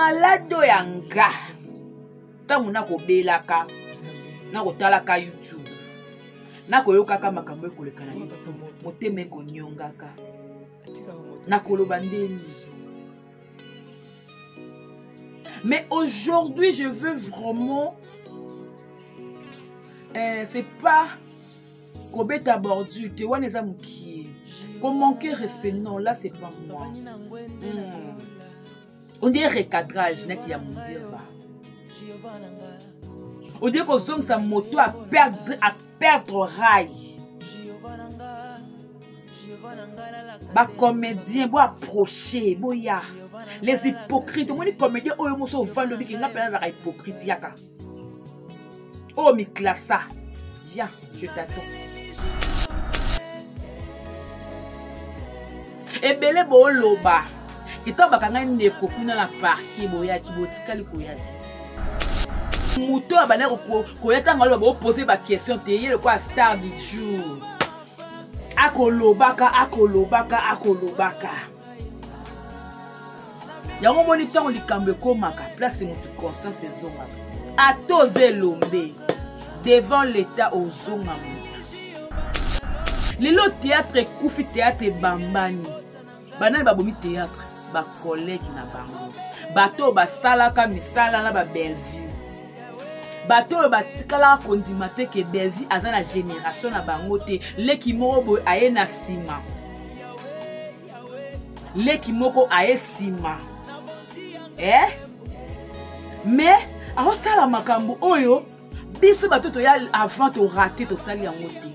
Malade oyo ya nga ntango nakobelaka, nakotalaka YouTube, nakoyokaka makambo ekoleka na YouTube, motema ekonyongaka, nakoloba ndeni. Mais aujourd'hui, je veux vraiment, c'est pas kobeta bordure te, wana eza mokie, komanquer respect, non, là c'est pas moi. On dirait recadrage neti ya mondirba, on dirait kozongisa moto a perdre rail. Bacomédien bo approche, boya les hypocrites. Omoni comédien oyo moso ovandi, obiki nga mpena azalaka hypocrite, yaka oyo miklasa, ya je t'attends. Ebele booloba ntango bakanga ndeko kuna na parquet, boyaki, botikali koya te. Moto abandaki koya ntango aloba, bopose baquestion te. Ye lokola star du jour, akolobaka, akolobaka, akolobaka. Yango omoni ntango likambo ekomaka place, motu conscience ezongaka. Ata oza elombe devant l'état, ozonga motu. Lelo théâtre ekufi, théâtre ebambani. Banani babomi théâtre? Bacollègue na bango, bato oyo basalaka misala na babellevue, bato oyo batikalaka kondima te ke Bellevue aza na génération na bango te. Leki moko boye aye na nsima, leki moko aye nsima, eh? Mais aosala makambo oyo biso bato toya avant torater, tosali yango te.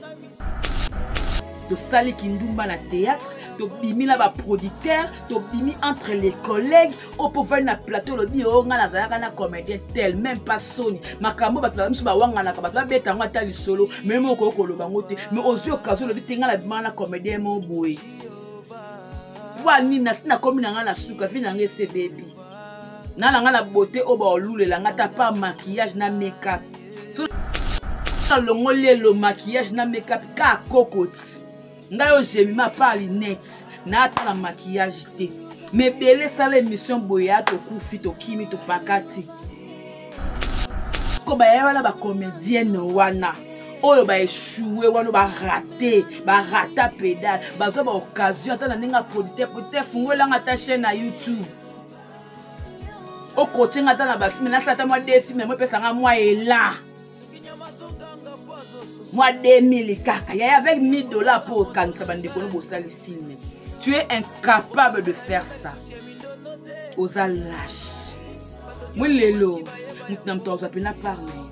Tosali kindumba na théâtre, tobimi na baproducteur, tobimi entre les collègues. Oyo mpo ovandi na plateau, olobi oyo ngai nazalaka na comédien tel, même pas soni. Makambo bato miso bawanganaka, bato babeta yango ata lisolo, mais moko okoki koloba yango te. Mais ozwi occasion, olobi te ngai nabimaka na comédien mo boye. Mpo nini? Nasi nakomi na ngai na suka vi na ngai, esebebi na na ngai na beauté oyo baolulela ngai, ata pa maquillage na make-up. Nalongoli lelo maquillage na make-up, ka kokoti ngai oyo jemima pa lunette na ata na maquillage te. Mais ebele esala émission boye ya tokufi, tokimi, topakati ko baya wana. Bacomédienne wana oyo baéchoué wana, baraté, barata pédale, bazwa baoccasion ata na ndenge ya producteur. Producteur, fungolanga ata chaîne na YouTube, okotienga ata na bafilm, nasala ata mwa deux films, mo epesanga mwa élan, mwa 2000 kaka yaya, avec 1000 $ mpo okangisa bandeko no bosali film. Tu es incapable de faire ça, oza lâche. Mwi lelo moto na moto azwa mpena part na ye.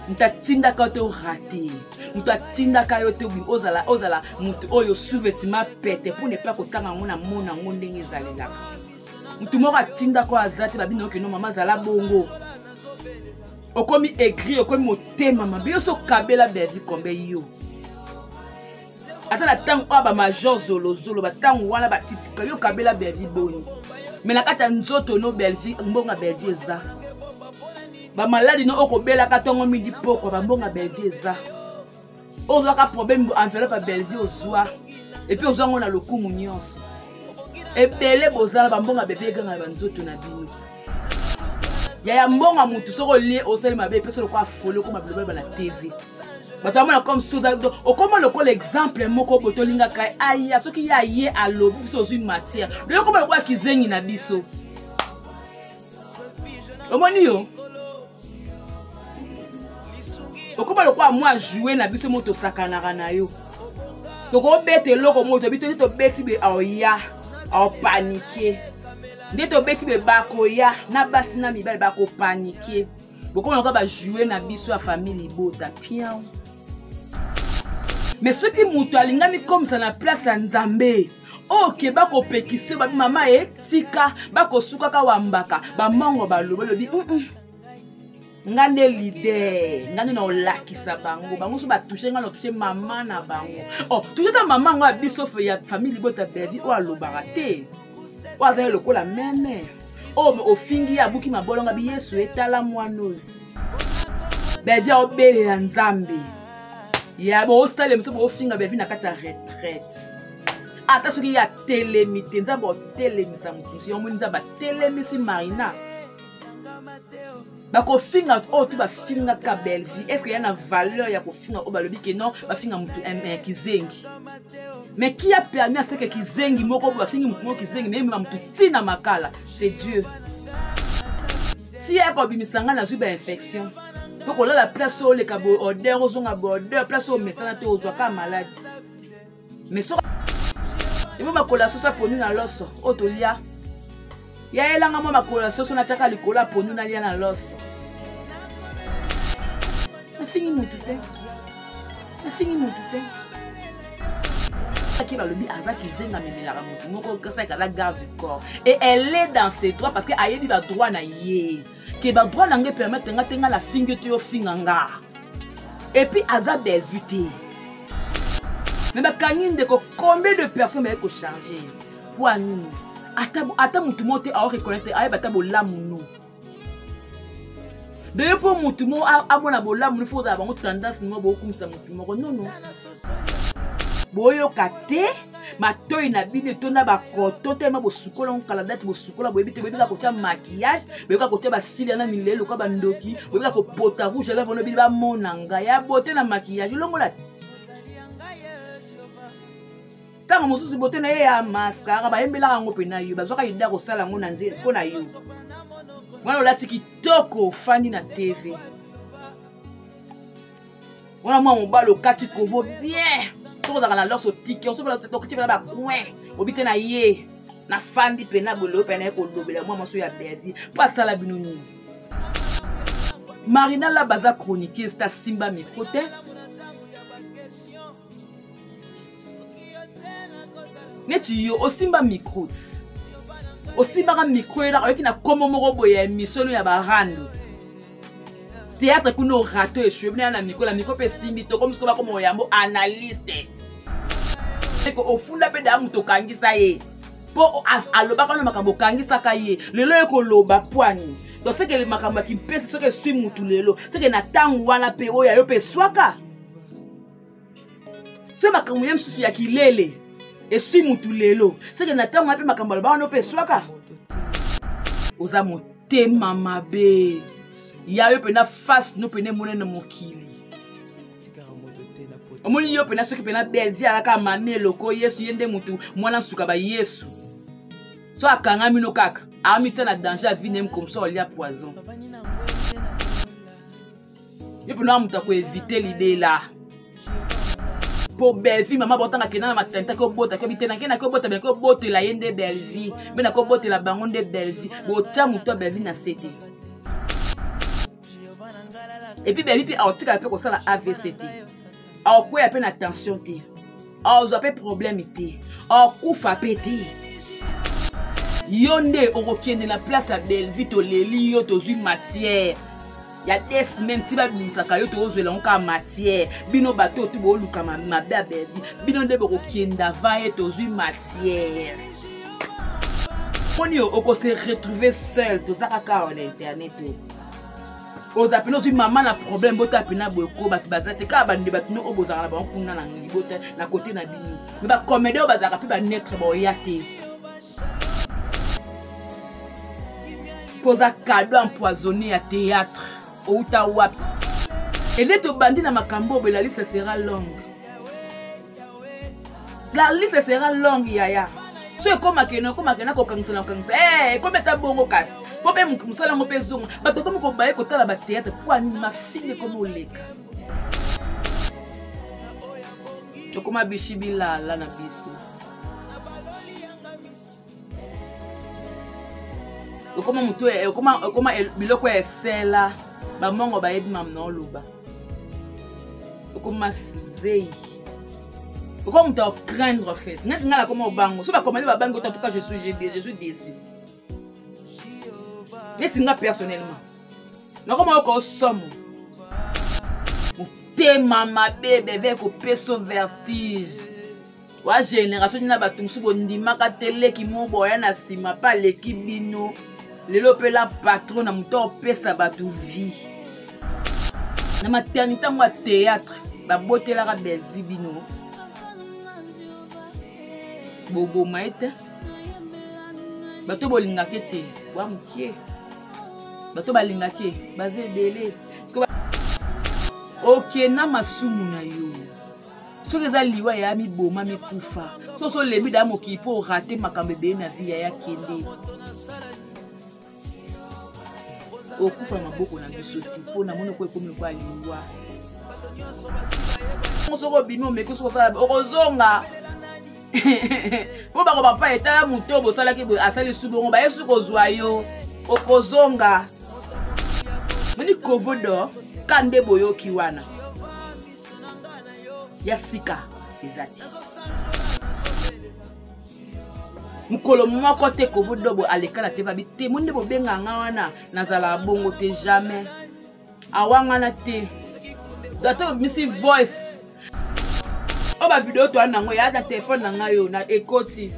Moto atindaka yo te orater, moto atindaka yo te ozala, ozala moto oyo sous-vêtement pete mpo ne pas kotanga yango na mona yango ndenge ezalelaka. Moto moko atindaka oyo aza te. Babino okeno mama azala bongo, okomi aigri, okomi motema mabe. Yo so okabela Bervi kombe yo ata na ntango oyo bamajor zolozolo, bantango wana batitika yo, okabela Bervi boni? Me na kati ya nzoto no Belvi, mbongo ya Belvi eza. Bamaladi no okobelaka ntongo, midi, pokwa, bambongo ya Belvi eza. Ozwaka problème, enveloppe ya Belvi ozwa, et puis ozwa yango na lokumu nyonso. Ebele bozala bambongo ya Belvi eganga na banzoto na bino. Yaya, mbongo ya motu soki olie, osali mabe, epesi lokola foli, okoma bilobaloba na TV, bato bamona comme soda, okoma lokola exemple moko boye tolingaka aya. Soki ye aye alobi, biso ozwi matière loyo, okoma lokola kizengi na biso. Omoni yo okoma lokola mwa joue na biso mo tosakanaka na yo, tokobeta eloko moko tobi toni, tobeti be aoya aopaniquer nde tobeti be bakoya na basi na mibali bakopaniquer. Bokoma lokola bajoue na biso ya famille libota pian. Mais soki moto alingami komisa na place ya Nzambe, oyo bakopekisa babi mama e tika, bakosukaka wambaka bamongo balobi alobi nga nde leader, nga nde na olakisa bango. Bango so batouche nga, na touche mama na bango. Oh, touche ta mama yango ya biso ya famille libota Belvi oyo alobaka te, oyo azali lokola meme oyo ofingi ye, abuki mabolonga bi Yesu etala mwana oyo Belvi aobelela Nzambe ya boosala biso. Boofinga Belvi na kati ya retraite. Ata soki ye atelemi te, Nzambe otelemisa moto mosusu. Yango moni Nzambe atelemisi Marina. Bakofinga oyo tu bafingaka Bellevue, est-ce que ya na valeur ya kofinga oyo balobi ke non, bafinga motu kizengi? Mais qui a permis à ce que kizengi moko bafingi motu moko kizengi, mais emema motu ntina makala? C'est Dieu. Ti ya kobimisa ngai nazwi ba infection mpo kolala place oyo oleka boye odeur, ozonga boye odeur, place oyo omesana te, ozwaka maladi. Mais soki ebo makolo ya soso ya pondu na loso oyo tolia, yayelanga mwa makolo ya soso natiaka likolo ya pondu nalia na loso. Nafingi motu te, nafingi motu te. Aki balobi aza kizenga, amemelaka motu moko kasaki aza garde du corps, et elle est dans ses droits parce que ayebi ba droit na ye, ke ba droit na ngai permettre nga te nga nafingi te, yofinga nga. Et puis aza Bellevue te, mais bakangi ndeko. Combien de personnes baye kocharge po nini? Ata motu moko te aoreconnaitre, ayeba ata bolamu no deye mpo motu moko amona bolamu no. Fo ozala bango tendance moko bokumisa motu moko nono, boyoka te. Matoi na bino etonda bakoto telema, bosukola ngo kala date, bosukola boyebi te. Boyebi kaka kotia maquillage, boyebi kaka kotia basilia na milele lokola bandoki, boyebi kaka kopota rouge à lèvre no bino bamona ngai ya bote na maquillage longola. Ntango mosusu bote na ye ya mascara bayembelaka yango mpe na yo bazwaka ida kosala yango na nzela mpo na yo wana olati kitoko, ofandi na TV wana, mwa mobali okati kovo bien. Soki ozalaka na lors otiki okiti mpena bacoin, obi te na ye nafandi mpena bolelo mpe naye kolobela mwa mwasi ya Bellevue mpo asala bino nini. Marina Laba aza chroniqueuse te, asimba micro te. Neti yo osimba micro ti osimbaka micro yelaka oyoki na kombo moko boye ya émission ya barando ti théâtre kuna orato échoué bino ya na micro na micro mpe esimbi to komi siko bakoma oyambo analyste. Eko ofunda mpe daa moto okangisa ye mpo alobaka na makambo okangisaka ye lelo ye koloba pwani. Donc seke makambo ya kimpesi soki eswi mutu lelo, seke na ntango wana mpe oyo ayo mpe eswaka so makambo ya mosusu ya kilele eswi mutu lelo, seke na ntango wana mpe makambo alobaka wana mpe eswaka. Oza motema mabe ya yo mpena face no mpena emonani na mokili. Omoni yo mpena soki mpena Bellevue alaka mami eloko Yesu, ye nde mutu mwana nsuka ba Yesu so akangami no kaka amitia na danger ya vie neme comme ça olia poison. Ye mpena moto akoevite libela mpo Bellevue mama botanga kenda na maternité akobota akobi te nake nakobota be nakobotela ye nde Bellevue mpe nakobotela bango nde Bellevue. Botya moto ya Bellevue na se te. Et puis Bellevue mpe aotikala mpe kosala AVC te, aokweya mpe na tension te, aozwa mpe problème te, aokufa mpe te. Yo nde okokende na place ya Bellevue, toleli yo, tozwi matière ya des semaines ti babimisaka yo, tozwela yango kaka matière. Bino bato oyo tu booluka mabe ya Bellevue, bino nde bokokenda va ye, tozwi matière. Moni yo okose retrouver seul. Toza kaka awa na internet oyo, oza mpena ozwi mama na problème, bota mpena boye ko bato baza te, kaka bande bato no oyo bozalaka na bango kuna na libota na kote na bino, me bacomédie oyo bazalaka mpe banetre baoya te. Mpo oza cadeau empoisonné ya théâtre, outa wapi? Ede tobandi na makambo oyo, la liste sera longue, la liste sera longue yaya. So ekomakene ekomakene kokangisa na kokangisa, ekomi ata bongo kasi mpo mpe mosala yango mpe ezonga. Bato ekomi kobaye kotala batéâtre mpo anini? Mafinga ekomi oleka, tokoma bishi bilala na biso, okoma motu, okoma biloko ya esela bamongo bayebi mamu na oloba, okoma zei, okoma moto acraindre. En fait neti ngai nakoma obango so bakomande babangi ota. En tout cas je suis déçu. Neti nga personnellement nakoma oyoka osomo motema mabe bebe ekopesa vertige wa génération nina. Bato mosusu bondimaka te, leki mo boya na nsima mpe aleki bino lelo mpe la patron na moto opesa bato vie na maternité yango ya théâtre babotelaka Bellevue bino. Boboma ye te. Bato bolingaka te, bwa mokie. Bato balingaka ye, baza ebele. Okenda masumu na yo. Soki eza liwa ya miboma mikufa. Soki olembi da mokili mpo orate makambo ebele na vie yaya kende. Okufa na maboko na biso te mpo namoni oko ekomi lokola liwa. Soki obimi omeki soki osala okozonga mpo bako papa etala moto oyo bosalaki boye asali su bongo baye su kozwa yo okozonga. Moni kovodo ka nde boyoki wana ya sika eza te. Mokolo moko te kovodo bo aleka na te babi te mo nde bobenga nga wana nazala bongo te jamais awangana te. Date obimisi voice oyo ba video toa nango ya na telefone na ngai oyo na ekoti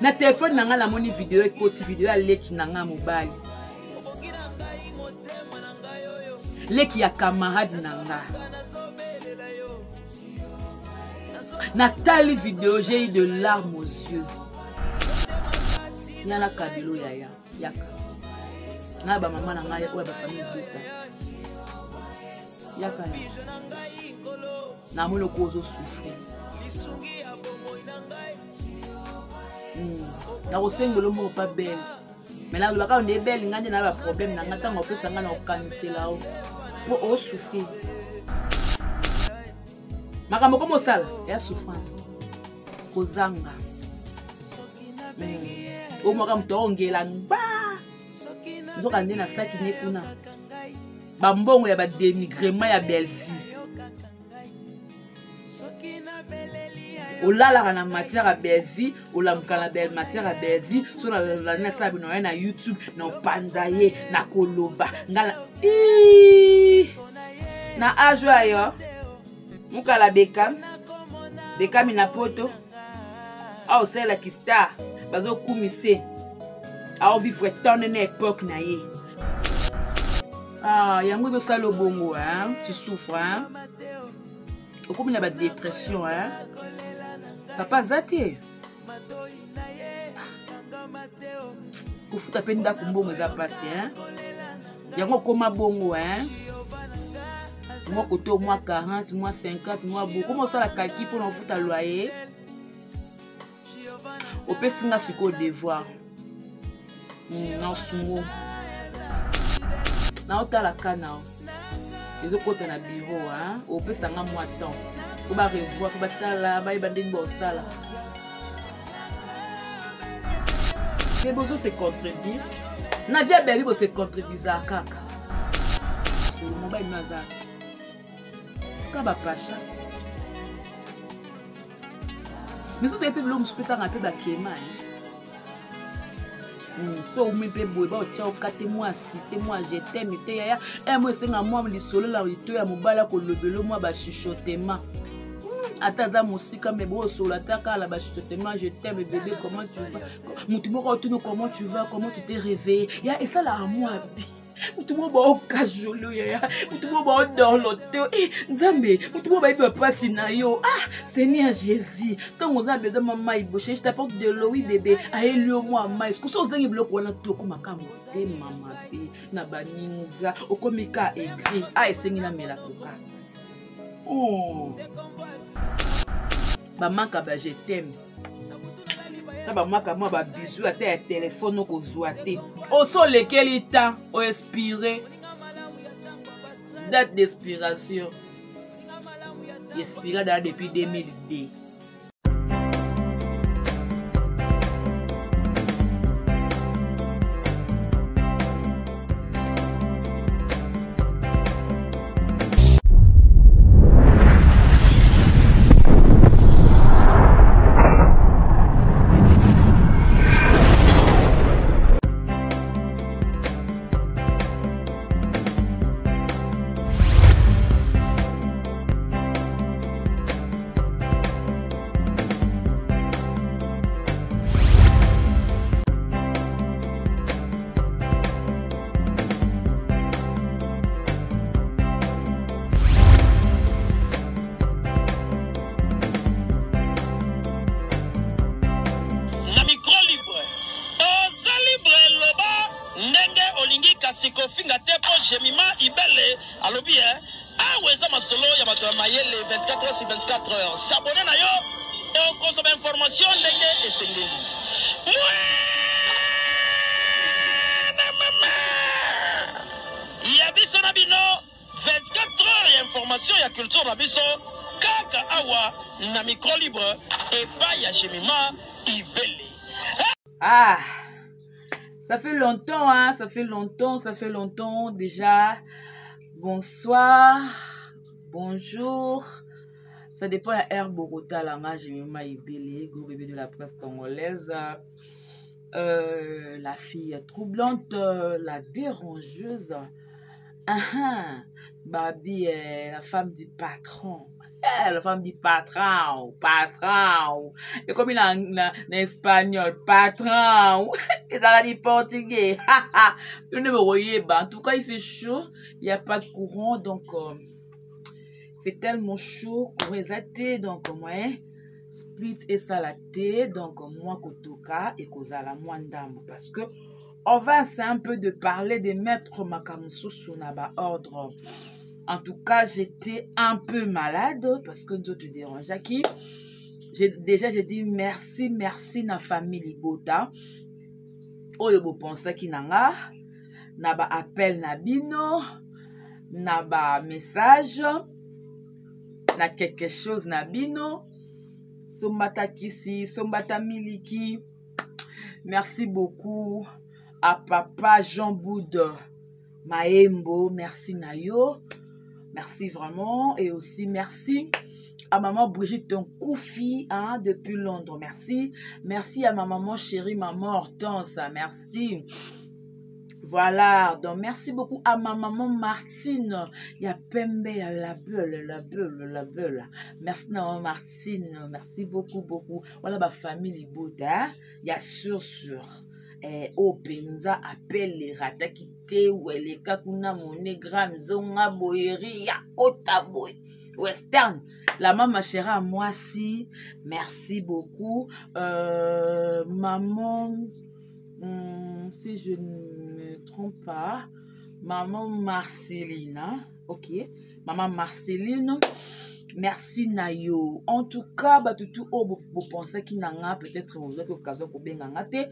na telefone na ngai namoni video ekoti video ya leki na ngai mobali leki ya camarade na ngai natali video j'ai eu de larmes aux yeux. Yana kabelo yaya yaka na ba mama na ngai oyo ba famille buta yaka na moni oko ozo souffrir. Nakosengela moko pa belle mais nalobaka nde belle ngai nde na ba problème na ngai ntango opesa ngai na kokanisela o mpo osouffrir makambo komo osala ya souffrance kozanga omwaka moto aongela ngba nzoka nde nasaki ne kuna bambongo ya badenigrement ya Bellevue olalaka na matière ya Bellevue olamuka na belle matière ya Bellevue so nalandi nasala bino ya na YouTube na opanza ye na koloba ngala na age oyo mukala bekam bekami na poto aosalelaki star bazokumise aovivre temps nene époque na ye. Ah, yango ezosala obongo hein? Tu souffres hein? Okomi na badépression hein? Papa aza te kofuta mpe ndako mbongo eza mpasi hein? Yango okoma bongo hein? Mwa kote mwa 40 mwa 50 mwa bo koma osala calcul mpona ofuta loyer. Opesi nga sikoyo devoir nasungo naotala ka nao ezokota na bureau opesa nga mwa temps po barevoir po batala bayeba ndenge baosala. Mais bozo se contredire na vie ya Bellevue, bose contredisaka kaka. Mobali no aza ka bapasha misusu mpe biloko mosusu pesaka mpe bakema so omi mpe boye baotya okate mwa site mwa je t'aime te yaya e mo esenga mwa lisolo na lito ya mobali akolobelo mwa bachuchotement ata aza mosika me bosolola ata kaka na bachuchotement je t'aime bébé, comment tu vas, motu moko otuni comment tu vas, comment tu t'es réveillé ya esalaka mwa bi motu moko baokajolo yaya motu moko baodorlote e nzambe motu moko bayebi bapasi na yo. Ah Seigneur Jésus, ntango oza na besoin mwa mai boshe, je t'apporte de l'eau, oui bébé, ayeli yo mwa mai. Soki ozangi biloko wana to okomaka motema mabe na baninga, okomi ka aigri. Ah esengi namela koka oh. Bamaka ba je t'aime na bamaka mwa babizu ata ya telefone okozwa te oso olekeli temps oexpire date d'expiration expira daa depuis 2002. Kobunga te mpo Jemima Ibele alobi eh, awa eza masolo ya bato ya mayele 24 heures sur 24 heures. S'abonner na yo okozwa ba information ndenge esengeli. Mwana mama ya biso na bino 24 heures ya information ya culture na biso kaka awa na micro libre epai ya Jemima Ibele. Ah, ça fait longtemps, hein, ça fait longtemps, ça fait longtemps déjà. Bonsoir, bonjour. Ça dépend ya Air Bogota, là, moi, Jemima Ibele, gros bébé de la presse congolaise. La fille troublante, la dérangeuse. Ah, ah, Babi, la femme du patron. Eh, la femme du patron, patron. Et comme il a en espagnol, patron. Et dans la portugais. Tout le monde En tout cas, il fait chaud. Il n'y a pas de courant. Donc, il fait tellement chaud. Courant exalté. Donc, moi, split et salaté. Donc, moi, kotoka et kozala, moi, ndambo. Parce que, on va essayer un peu de parler, de mettre makamoussou na ba ordre. En tout cas, j'étais un peu malade parce que nous te dérangeons. Déjà, j'ai dit merci, merci na famille Libota. Oyo bo pensaki na nga, na ba appel na bino, na ba message, na quelque chose na bino. Sombata kisi, sombata miliki. Merci beaucoup à papa Jean Boud Maembo, merci Nayo, merci vraiment, et aussi merci à maman Brigitte Nkoufi, hein, depuis Londres, merci. Merci à ma maman chérie, maman Hortense, merci. Voilà, donc merci beaucoup à ma maman Martine. Il y a Pembe, il y a la beule, la beule, la beule. Merci maman Martine, merci beaucoup, beaucoup. Voilà ma famille Libota, hein. Il y a sûr, sûr. Eh, oyo mpenza appel erataki te weleka kuna monegram zonga boyeri ya kota boye western la mama chérie mwasi merci beaucoup maman si je ne me trompe pas maman Marceline, ok maman Marceline, merci na yo. En tout cas bato tu oyo bopensaki na nga, peut-être ozwaki occasion kobenga nga te,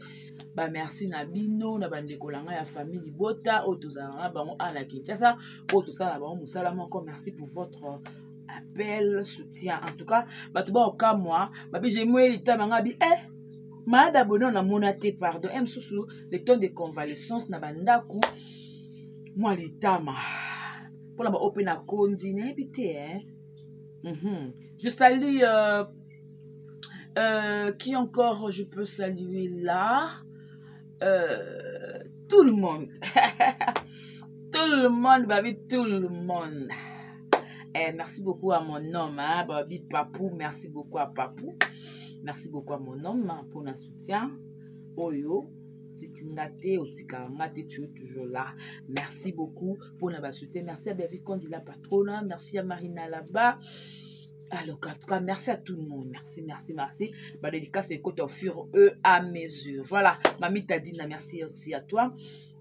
ba merci na bino na bandeko na nga ya famille libota oyo tozalaka na bango awa na Kinshasa, oyo tosala na bango mosala moko. Merci pour votre appel, soutien. En tout cas bato baokamwa babi jemoye litama nga bi malade abonné na mona te, pardon. Mosusu le temps de convalescence na bandako mwa litama mpona ba oyo mpe na kondi nayebi te, hein? Je salue qui encore je peux saluer là, tout le monde. Tout le monde, babi, tout le monde. Eh, merci beaucoup à mon homme, hein, babi Papou, merci beaucoup à Papou. Merci beaucoup à mon homme, hein, pour notre soutien. Oyo, tikinga te, otikanga nga te, tu es toujours là. Merci beaucoup pour la soutien. Merci à Bervi Kondi, la patronne. Merci à Marina là-bas. Alors, en tout cas, merci à tout le monde. Merci, merci, merci. Bah, dédicace, écoute au fur et à mesure. Voilà, Mamie Tadina, merci aussi à toi.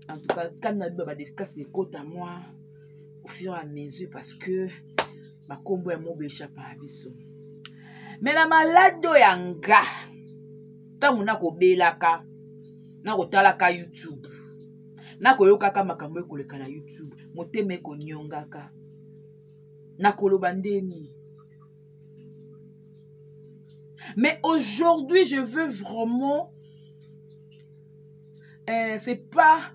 En tout cas, quand on a dit, bah, dédicace, écoute à moi au fur et à mesure parce que ma combo est mobile, échappe à biso. Mais la malade ya nga, ntango nakobelaka, nakotalaka YouTube, nakoyokaka makambo ekoleka na YouTube, motema ekonyongaka, nakoloba ndeni. Mais aujourd'hui, je veux vraiment, c'est pas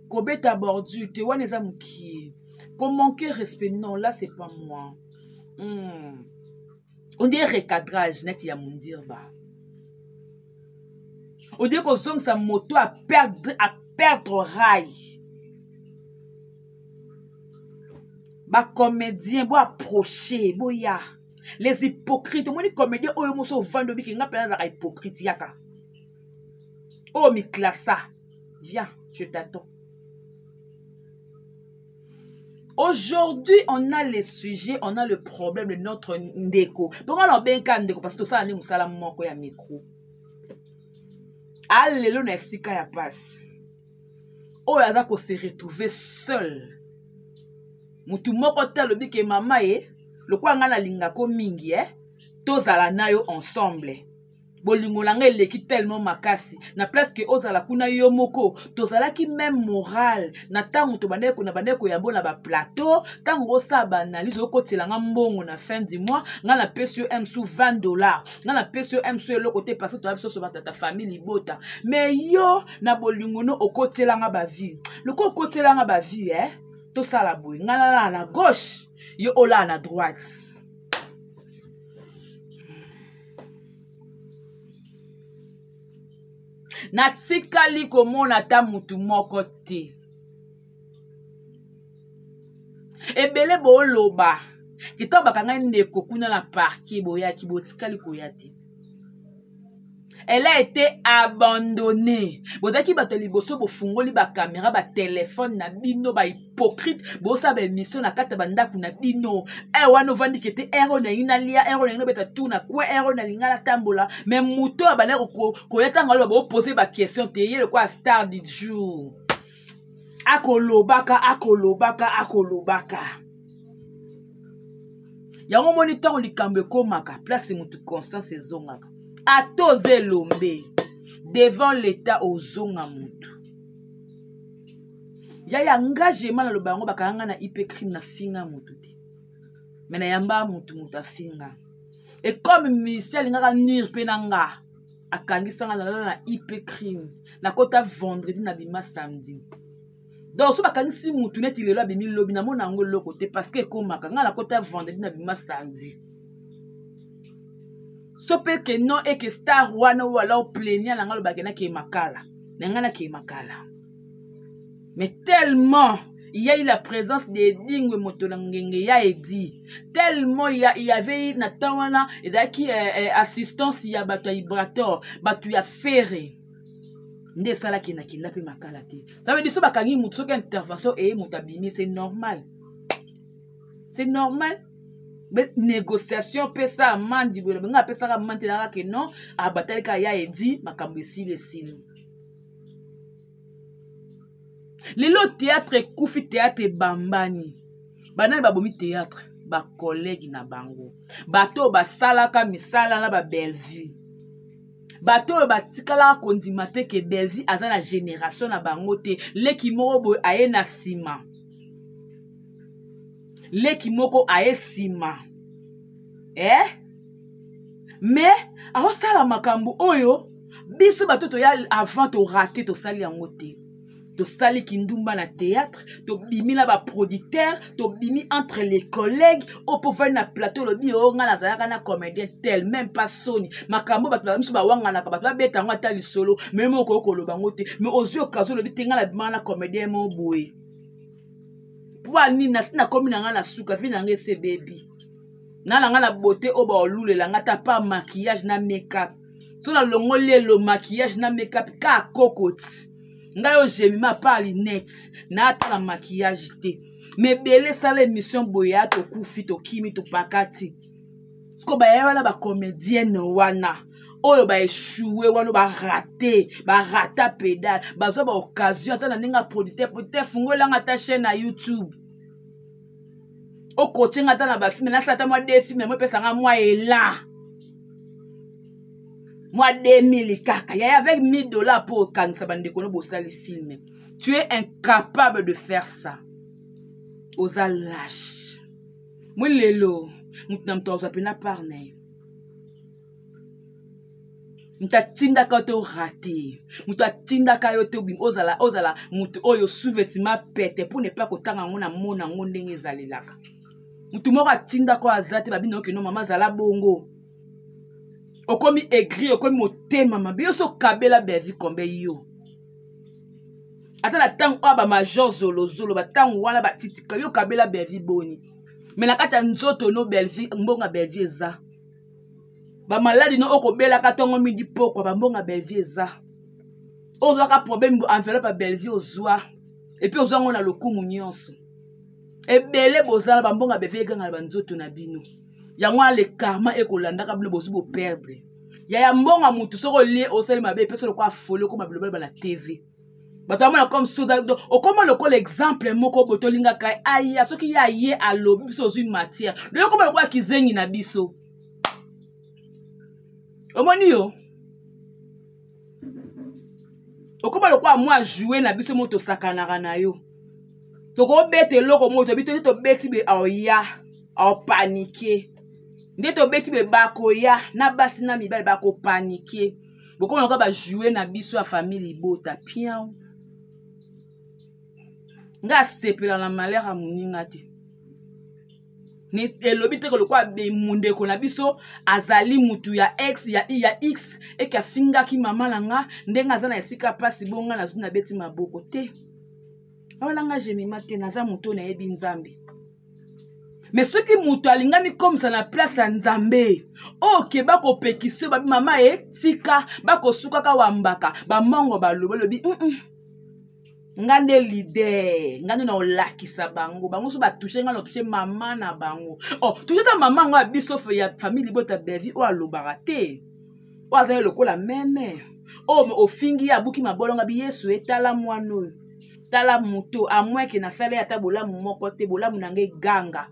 kobeta bordure te, wana eza mokie, ko manquer respect, non, là c'est pas moi. On dirait recadrage neti ya mondirba. On dirait kozongisa moto à perdre rail. Ba comédien bo approcher, boya. Les hypocrites, omoni comédien oyo moso ovandi obiki nga pena nazalaka hypocrite yaka. Oyo miklasa, viens, je t'attends. Aujourd'hui, on a les sujets, on a le problème de notre ndeko. Pourquoi on a bien qu'un ndeko? Parce que ça, on est musala moko ya micro. Alelo na esika ya passe. Oyo aza ko se retrouver seul. Mutu moko te alobi ke mama ye lokola ngai nalingako mingi eh, tozala na yo ensemble. Bolingo na ngai eleki tellement makasi na place ke ozala kuna yo moko. Tozalaki même morale na ntango tobandaki na bandaki koyambo na baplateau, ntango osala baanalyse okotela nga mbongo na fin du mois, ngai napesi yo msu 20 $, ngai napesi yo msu eloko te parce que toza biso so batata famille libota. Mais yo na bolingo no okotela nga bavie, lokola okotela nga bavie eh, tosala boye, ngai nalala na gauche, yo olala na droite. Natikali komona ata mutu moko te. Ebele boloba kitoko bakanga ndeko kuna na parquet, boyaki botikali koya te. Elle a été abandonnée. Bozalaki bato ya liboso bofungoli ba caméra, ba téléphone na bino, ba hypocrite, bosala ba émission na kati ya bandako na bino. Eh wana ovandi kete ero eh, nalingi nalia, ero eh, nalingi nabeta tout na coin, ero eh, nalingi natambola. Mais moto abandaki koya ntango aloba bopose ba question te, ye lokola star du jour. Akolobaka, akolobaka, akolobaka. Yango moni ntango likambo ekomaka place motu conscience ezongaka. Ata oza elombe devant l'état ozonga motu. Yaya engagement naloba yango, bakanga nga na IP crime na finga motu te, me nayamba motu, motu afinga. Et comme musicien alingaka nuire mpe na nga, akangisanga, nalala na IP crime, nakota vendredi nabima samedi. Donc so bakangisi mutu neti lelo abimi lobi, namona yango eloko te parce que ekomaka ngai nakota vendredi nabima samedi. So mpe ke non eke star wana oyo ala oplenia na ngai alobaki nakee makala na ngai, nakee makala. Mais tellement il y a eu la présence de Edingwe moto na ngenge ya Edi, tellement il y avait eu na temps wana ezalaki assistance ya bato ya Ibrator, bato ya Ferre nde esalaki nakenda mpe makala te. Ça veut dire so bakangi motu soki intervention eye moto abimi, c'est normal, c'est normal. Négociation pesa amandi boye nga apesaka amandi te, nalaka ke non abatali kaka ya Edi, makambo esili esili. Lelo théâtre ekufi, théâtre ebambani, banani babomi théâtre? Bacollègue na bango, bato oyo basalaka misala na babellevue, bato oyo batikalaka kondima te ke Bellevue aza na génération na bango te. Leki moko boye aye na nsima, leki moko aye nsima eh? Mais aosala makambo oyo biso bato toya avant torate, tosali yango te. Tosali kindumba na théâtre, tobimi na baproducteur, tobimi entre les collègues. Oyo mpo ovandi na plateau olobi oyo ngai nazalaka na comédien tel, même pas soni. Makambo bato miso bawanganaka, bato babeta yango ata lisolo, mais moko okoki koloba yango te. Mais ozwi occasion olobi te ngai nabimaka na comédien mo boye. Mpo nini? Nasi nakomi na ngai na suka vi na ngai ese ebebi na ngai na beauté oyo baolulela ngai ata pa maquillage na make-up. So nalongoli elo maquillage na make-up ka kokoti ngai oyo jemima pa lunette na ata na maquillage te. Mais ebele esala émission boye ya tokufi, tokimi, topakati. Siko bayaya wana, bacomédienne wana oyo baéchoué wana, barate, barata pédale, bazwa baoccasion ata na ndenge ya producteur. Producteur fungolanga ata chaîne na YouTube, okotienga ata na bafilme, nasala ata mwa deux filme, mo epesanga mwa élan, mwa 2000 kaka yaya, avec 1000 $ mpo okangisa bandeko no bosali filme. Tu es incapable de faire ça, oza lâche. Moi lelo moto na moto azwa mpena part na ye. Moto atindaka yo te orate, moto atindaka yo te ozala, ozala moto oyo sous-vêtement pete pour ne pas kotanga yango na mona yango ndenge ezalelaka. Moto moko atindaka oyo aza te, babino okeno mama azala bongo, okomi aigri, okomi motema mabe. Yo so okabela Bellevue kombe yo ata na ntango oyo bamajor zolozolo, bantango wana batitika yo okabela Bellevue boni? Me na kati ya nzoto no Bellevue, mbongo Bellevue eza bamaladi no okobelaka ntongo midi pokwa, bambongo Bellevue eza ozwaka problème, enveloppe ya Bellevue ozwa, et puis ozwa yango na lokumu nyonso. Ebele bozala bambongo ya Bellevue eganga na banzoto na bino, yango wana le karma ekolandaka bino, bozwi boperdre. Yaya, mbongo ya motu soki olie osali mabe, epesi lokola folie, okoma bilobaloba na TV. Bato bamona comme soda, okoma lokola exemple moko boye tolingaka aya soki ye aye alobi biso ozwi matière, donc okoma lokola kizengi na biso. Omoni yo okoma lokola mwa joue na biso mo tosakanaka na yo, tokobeta eloko moko tobi toki tobeti be aoya aopanike nde tobeti be bakoya na basi na mibali bakopanike. Bokoma lokola bajoue na biso ya famille libota pian. Nga asepela na malheur ya moninga te, elobi te lokola mondeko na biso azali mutu ya ex ya i ya x eke afingaki mama na nga ndenge aza na esika mpasi, bonga nazwi nabeti maboko te. Wana nga jemima te, naza moto oyo nayebi Nzambe. Me soki moto alingami komisa na place ya Nzambe, oyo ke bakopekisa babi mama etika bakosukaka wambaka bamongo balobi lobi nga nde leader, nga nde naolakisa bango, bango so batouche nga na touche mama na bango. Oh, touche ta mama yango ya biso ya famille libota Bevi oyo alobaka te, oyo azali lokola meme oyo ofingi ye abuki mabolonga bi Yesu etala mwana oyo, tala moto amweke nasali ata bolamu moko te, bolamu na ngai eganga.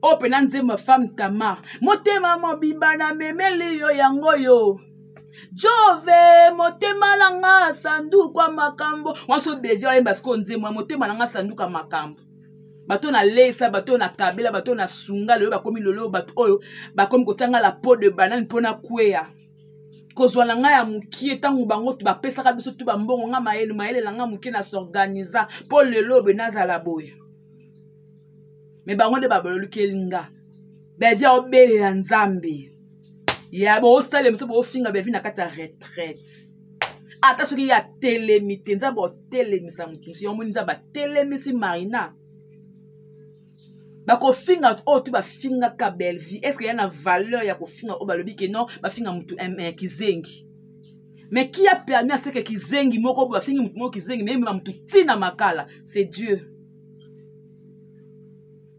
Oyo mpena nzembo ya femme Tamar, motema mobimba na memeli yo yango yo jove, motema na nga sanduku ya makambo wanso. Bezi ayemba sikoyo nzembo ya motema na nga sanduku ya makambo, bato nalesa, bato nakabela, bato nasunga, lelo bakomi lelo bato oyo bakomi kotianga la peau de banane mpo nakweya kozwa na ngai ya mokie. Ntango bango bapesaka biso tu bambongo, nga mayele mayele na ngai mokie na s'organiza mpo lelo obe nazala boye. Me bango nde babalolukeli nga Bevi aobelela Nzambe ya boosala biso, boofinga Bevi na kati ya retraite. Ata soki ye atelemi te, Nzambe otelemisa motu mosusu. Yango moni Nzambe atelemisi Marina, bakofinga oyo tu bafingaka Bellevie. Est ce que ya na valeur ya kofinga oyo balobi ke non, bafinga motu kizengi? Mais qui a permis à ce que kizengi moko bafingi motu moko kizengi, mais emema motu ntina makala? C'est Dieu.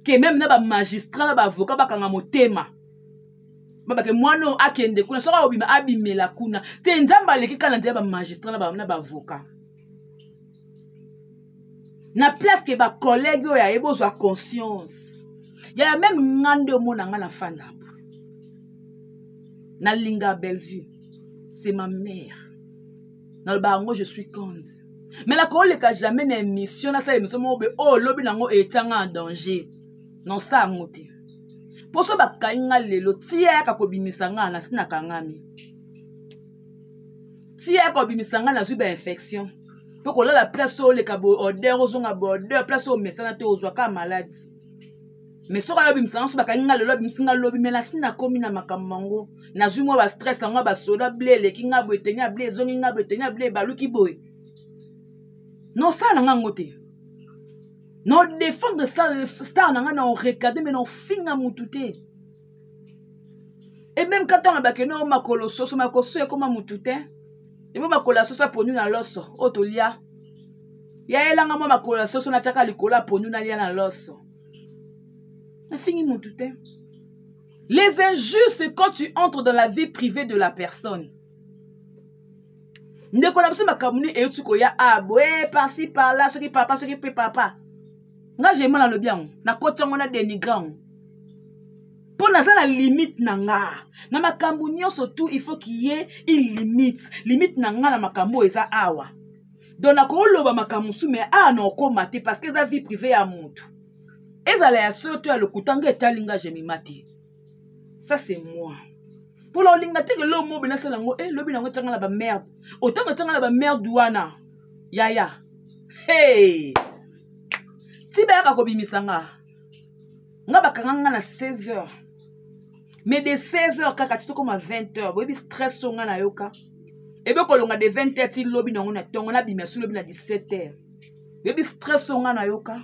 Ke même na bamagistrat na baavocat bakanga motema, babake mwana oyo akende kuna, soki akobima abimela kuna te. Nzambe aleki kaka na nzela bamagistrat na baavocat na place ke bacollègue oyo aye bozwa conscience yaya. Meme nga nde omona nga na fanda nalinga Bellevue, c'est ma mère, naloba yango, je suis conde, mais nakoleka jamais na émission, nasala émission moko boye oyo olobi nango etianga en danger, nosala yango te. Mpo so bakangi nga lelo, tia yaka kobimisa nga nasi nakangami, tia yaka kobimisa nga nazwi bainfection, mpo kolala place oyo oleka boye odeur, ozonga boye odeur, place oyo omesana te, ozwaka maladi. Mais soki ayobimisa nga, so bakangi nga lelo, abimisi nga lobi, me nasi nakomi na makambo yango, nazwi mwa bastress yango ya basoda ble eleki nga boye, eteni ya ble ezongi nga boye, eteni ya ble ebaluki boye, nosala na nga yango te. No défendre star na nga, na orecadre, me na ofinga mutu te. E même ka ntango bakende o makolo soso, makolo soso ekoma mutu te, ebo makolo ya soso ya pondu na loso oyo tolia, yayelanga mwa makolo ya soso natiaka likolo ya pondu nalia na loso, nafingi mutu te. Les injustes, quand tu entres dans la vie privée de la personne, ndeko na biso makambo nini euti koya a boye parci par là, soki papa, soki mpe papa nga jema nalobi yango, nakoti yango na dénigre yango mpo naza na limite na nga na makambo nyonso. Tout il faut qu'il y ait une limite. Limite na nga na makambo oyo eza awa. Donc nakoloba makambo mosusu, mais awa na okoma te, parce que eza vie privée ya motu, ezala ya solo to ya lokuta, nga etali nga jemima te. Ça c'est moi. Mpona olinga te ke lobi mobe nasala yango, e lobi nango etianga na bamerde, otango etianga na bamerde wana yaya, hey! Ti bayaka kobimisa nga, nga bakanga nga na 16 heures, mais de 16 heures kaka ti tokoma 20 heures, boyebi stress oyo nga nayoka. Ebe kolonga de 20 heures ti lobi nango na ntongo, nabima su lobi na 17 heures, boyebi stress oyo nga nayoka.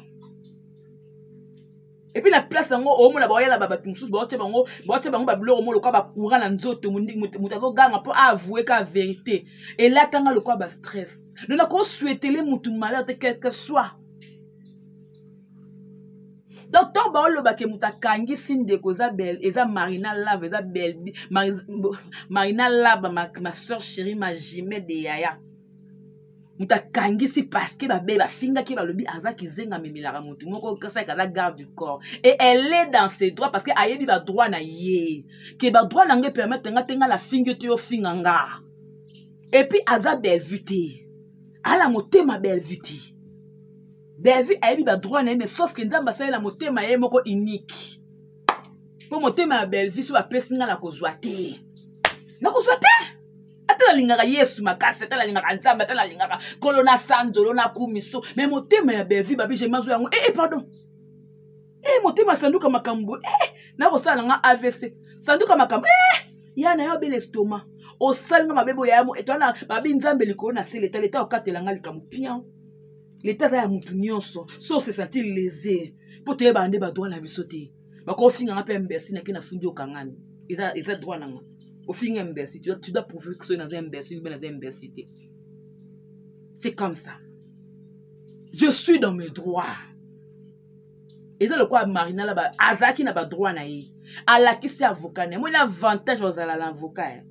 Et puis na place yango omona baoyala bato mosusu, baotia bango, baotia bango babiloko mo lokola bacourant na nzoto, moto azoganga mpo aavoue ka vérité, elatanga lokola bastress. Donc nakosouetele motu malheur te, quelque soit. Donc ntango baoloba ke moto akangisi ndeko eza bel, eza Marina Lave, eza Belbi, Marina Laba, ma soeur chérie, ma jumelle de yaya, moto akangisi parce que babe bafingaki, balobi aza kizenga, amemelaka motu moko kasalaka aza garde du corps. Et elle est dans ses droits, parce que ayebi badroit na ye, ke badroit na ngai permettre nga te nga nafingi te, yofinga nga. Et puis aza Bellevue te, ala motema Bellevue te. Bellevue ayebi badroit na ye, mais sauf ke Nzambe asalela motema ye moko unique. Mpo motema ya Bellevue, so bapesi nga, nakozwa te, nakozwa te. Ata nalingaka Yesu makasi, ata nalingaka Nzambe, ata nalingaka Nkolo na sanzolo na kumiso, mais motema ya Bellevue, babi jemazwa yango. Eh, eh, pardon, eh, motema sanduka makambo, eh, nakosala na nga AVC sanduka makambo, eh, ya na yo bele estomac osali nga mabe boya mo etwana. Babi Nzambe likolo na se, leta, leta okatela nga likambo pian. Leta aza ya motu nyonso. So se sentir lésé, mpo toyebaka nde badroit na biso te. Bakofinga nga mpe imbécile, nake nafundi, okangami. Eza droit na nga. Ofinga imbécile, tu dois prouver que soki naza imbécile mpe naza imbécile te. C'est comme ça, je suis dans mes droits. Eza lokola Marina la, azalaki na badroit na ye, alakisi avocat na ye. Moni avantage ozala na avocat ya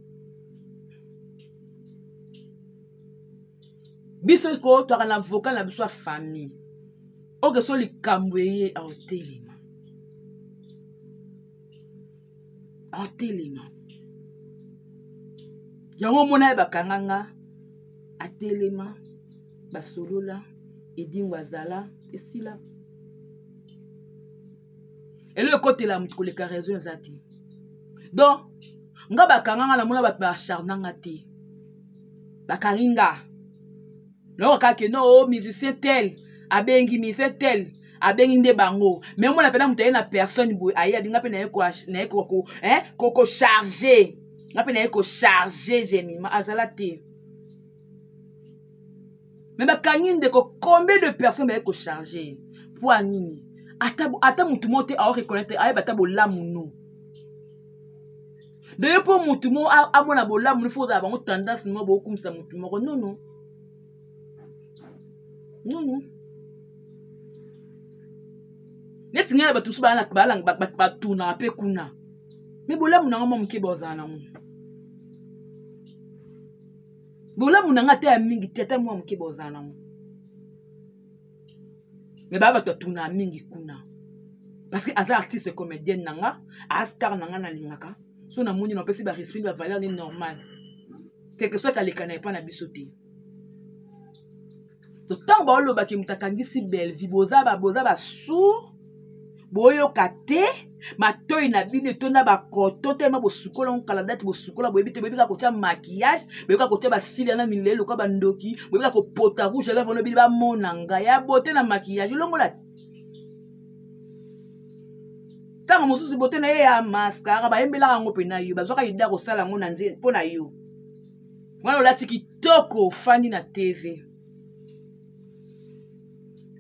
biso ko twaka na avocat na biso ya famille. Oke so likambo eye, aotelema, aotelema yango. Omona ye, bakanga nga, atelema, basolola, edingo azala, esila. Elo ekotela moto koleka raison eza te. Donc nga bakanga nga, namona bato baacharna nga te. Bakangi nga, nayoka kaka ke no, oh, musicien tel abengi, musicien tel abengi nde bango. Mais omona mpena moto aye na personne boye, aye abi nga mpe naye kocharge, nga mpe naye kocharge. Jemima azala te, mais bakangi ndeko. Combien de personnes baye kocharge po ya nini? Ata motu moko te aoreconnaître, ayeba ata bolamu no doye. Mpo motu moko amona bolamu no, fo ozala bango tendance moko bokumisa motu moko. Nono, nono, neti ngai na bato mosusu batunaka mpe kuna, mais bolamu nanga mwa moke bozala nango. Bolamu na nga ata ya mingi te, ata mwa moke bozala nango. Mais baya bato batunaka mingi kuna, parce que aza artiste comédienne na nga, aza star na nga, nalingaka. So namoni napesi barespect, bavaleur ni normal, quelque soit aleka na epa na biso te. To ntango baolobaki moto akangisi Bellevue, boza basourd, boyoka te. Matoi na bino etonda bakoto telema. Bosukola ngo kala date, bosukola, boyebi te. Boyebi kaka kotia maquillage, boyebi kaka kotia basili na milele lokola bandoki, boyebi kaka kopota rouge à lèvre. Bino bamona ngai ya bote na maquillage elongola. Ntango mosusu bote na ye ya mascara, bayembelaka yango mpe na yo, bazwaka ida kosala yango na nze mpo na yo. Wana olati kitoko, ofandi na TV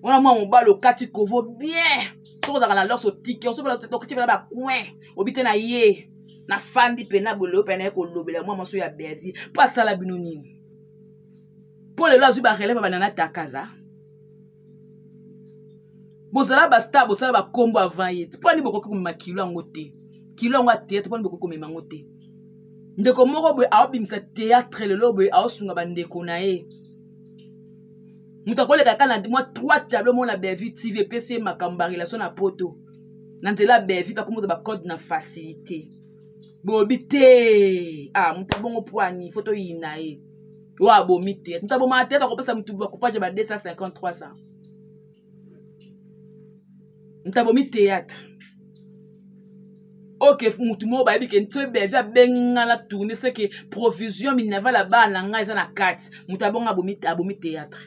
wana, mwa mobali okati kovo bien. Soki ozalaka na lors, otiki okiti mpena bacoin, obi te na ye nafandi mpena bolelo mpe naye kolobela mwa mwasi oyo ya Bellevue. Mpo asala bino nini? Mpo lelo azwi barelève, banana takaza. Bozala bastar, bosala bakombo avant ye. Mpo ani bokoki komema kilo yango te? Kilo yango ya théâtre, mpo ani bokoki komema yango te? Ndeko moko boye aobimisa théâtre lelo boye, aosunga bandeko na ye. Moto akoleka kaka na mwa 3 tableau moko na Bellevue TV, epesi ye makambo, barelation na poto na nzela ya Bellevue, bakomota bacode na facilité. Boyebi te, ah, moto abongo poani fo toyina ye. Oyo abomi te, moto abomaka te, akopesa motu bacoupage ba 250, 300. Moto abomi théâtre, oke mutu moko bayebi ke nso Bellevue abengi nga na tourne, seke provision minerval ya bana na ngai eza na kati. Moto abongo abomi théâtre.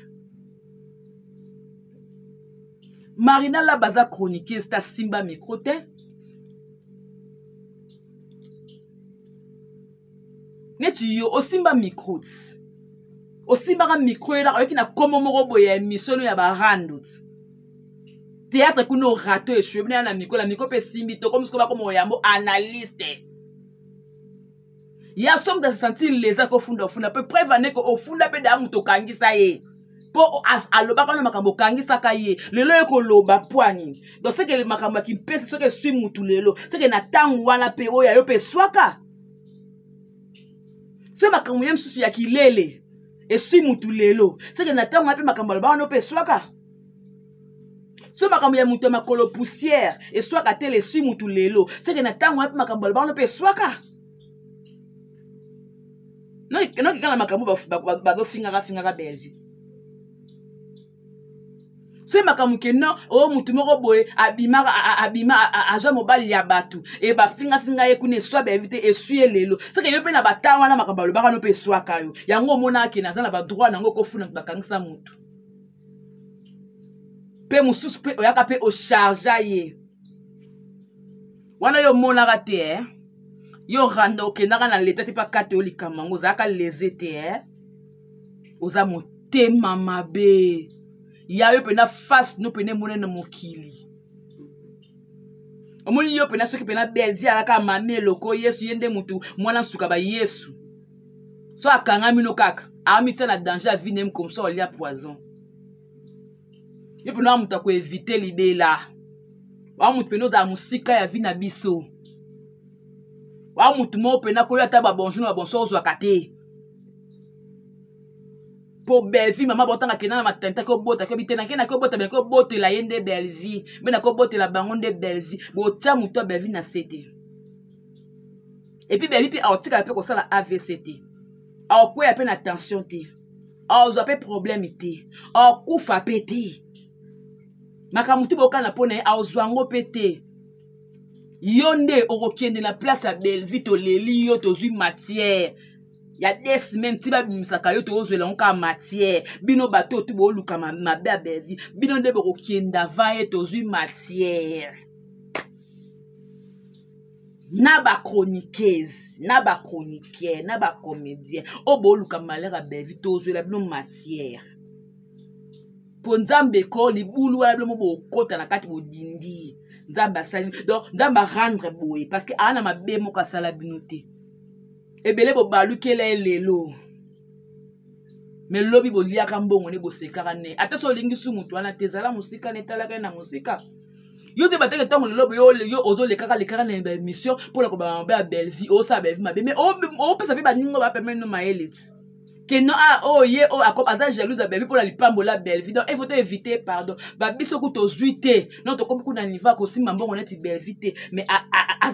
Marina la baza chroniqueuse, ta simba micro te. Neti yo osimba micro ti osimbaka micro, yelaka oyoki na nkombo moko boye ya émission ya barando ti théâtre kuna, orato échoué bino ya na micro, na micro mpe esimbi. Tokomi sikoyo, bakoma oyambo analyste ya so. Moto asentir leza kofunda, ofunda mpe preuve aneke, ofunda mpe daa moto okangisa ye. mpo alobaka na makambo okangisaka ye lelo ye koloba mpo nini donc seke makambo ya kimpese soki eswi mutu lelo seke na ntango wana mpe oyo ya yo mpe eswaka soki makambo ye mosusu ya kilele eswi mutu lelo seke na ntango wana mpe makambo alobaka wana mpe eswaka so makambo ya moto ya makolo poussière eswaka te leswi mutu lelo seke na ntango wana mpe makambo alobaka wana mpe eswaka nokeka na makambo bazofingaka fingaka belgique soki makambo ke non oyo oh, motu moko boye abima abima azwa mobali ya bato e bafingafinga ye kuna eswa bayebi te eswi ye lelo seke yo mpe na bata wana makambo alobaka no mpe eswaka yo yango omonaka ke naza na badroit na yango okofuna bakangisa motu mpe mosusu mpe oyaka mpe ochargea ye wana yo omonaka te eh? yo randa okendaka na leta te mpe akate yo likambo yango ozalaka lese te eh? oza motema mabe ya yo mpena face no mpena emonani na mokili omoni yo mpena soki mpena belvi alaka mami eloko yesu ye nde motu mwana nsuka ba yesu so akangami no kaka amitia na danger ya vie name comme ça olia poison yo mpena wa moto akoevite libela wa moto mpena ozala mosika ya vie na biso wa moto moko mpena koyo ata babonjour na babonsoir ozwaka te mpo bellevie mama botanga kenda na maternité kobota ke bitena ke nake obota bena kobotela ye nde bellevie mpe nakobotela bango nde bellevie botya moto ya bellevie na se te epuis bellevie mpe aotikala mpe kosala avc te aokweya mpe na tension te aozwa mpe problème te aokufa mpe te makambo tu bokana mpo na ye aozwa yango mpe te yo nde okokende na place ya bellevie toleli yo tozwi matière ya des semaines ti babimisaka yo tozwela yango kaka matière bino bato oyo tu booluka mabe ya bellevie bino nde bokokende avant ye tozwi matière na bachroniqueuse na bachroniqueur na bacomédien oyo booluka malheur ya bellevie tozwela bino matière mpo nzambe ko libulu wana bino mo bokota na kati bodindi nzambe asali donc nzambe arendre boye parce que aa na mabe moko asala bino te ebele bobalukela ye lelo me lobi boliaka mbongo ne bosekaka ne ata so olingi su motu wana te zala mosika ne etalaka ye na mosika yo te bateke ntango lelo yo ozolekaka lekaka na baémission mpo na kobama mabe ya bellevie osala bellevie mabe mais opesa mpe baninga bapemene no mayele ti ke non ah oh ye oh akom aza jalouse ya Bellevue mpona lipambola ya Bellevue donc il faut éviter pardon ba biso ku tozwi te non tokomi kuna niveau ya kosimba mbongo neti Bellevue te mais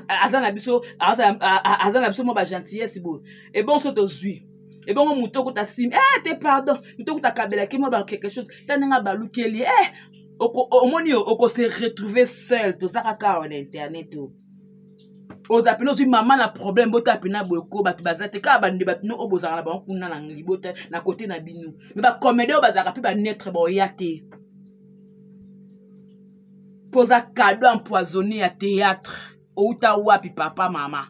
aza na biso aza na biso mwa ba gentillesse boye et bon so tozwi ebongo moto okuta simi eh te pardon moto okuta akabelaki mwa ba quelque chose ta ndenge abalukeli eh omoni yo okose retrouver seul toza kaka awa na internet oyo oza mpena ozwi mama na problème bota mpena boye ko bato baza te kaka bande bato no oyo bozalaka na bango kuna na libota na kote na bino me bacomédie oyo bazalaka mpe banetre baoya te mpo oza cadeau empoisonné ya théâtre outa wapi papa mama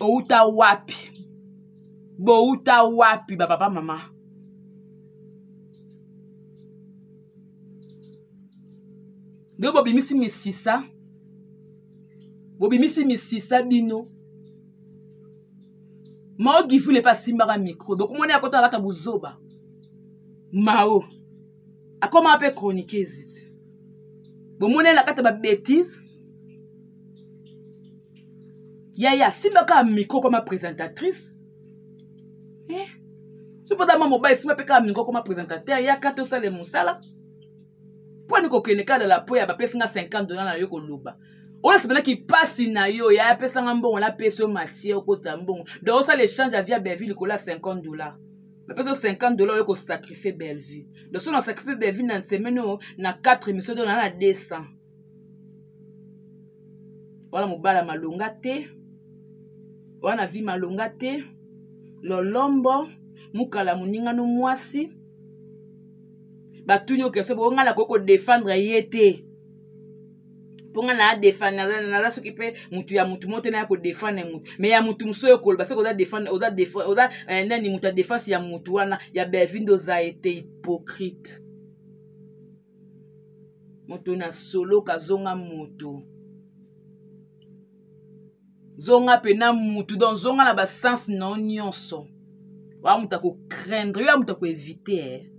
outa wapi bouta wapi bapapa mama nde bobimisi misisa bobimisi misisa bino mao gifule mpe asimbaka micro bokomona ye akotaka kata buzoba mao akomaka mpe chroniqueuse bomona ye na kati ya babétise yaya asimbaka micro koma présentatrice eh? soki mpoza mwa mobali simba mpe kaka micro koma présentateur yaka tosale mosala mpo ani kokende kaka na la po ya bapesi nga 50 dola na yo koloba oyo asepelaki mpasi na yo ya apesanga mbongo napesi yo matie okota mbongo donc osala échange ya via bellevue likolo ya 50 dollar bapesi yo 50 dollar oyo kosacrifie bellevue donc soki na sacrifie bellevue na semaine oyo na 4 émission do na na 200 wana mobala malonga te wana vi malonga te lolombo mukala moninga no mwasi batuni yo question bongo ngai nakoki kodefendre ye te mpo ngai naa defendre naza soki mpe motu ya motu moko te naya kodefendre motu mais ya motu mosusu oyo koloba soki oza defendre oza oza eh, nani motu ya defense ya motu wana ya bellevue nde oza ye te hypocrite moto na soloka zonga moto zonga mpena mutu donc zonga na basense na yo nyonso oya moto akocraindre yo ya moto akoevite eh.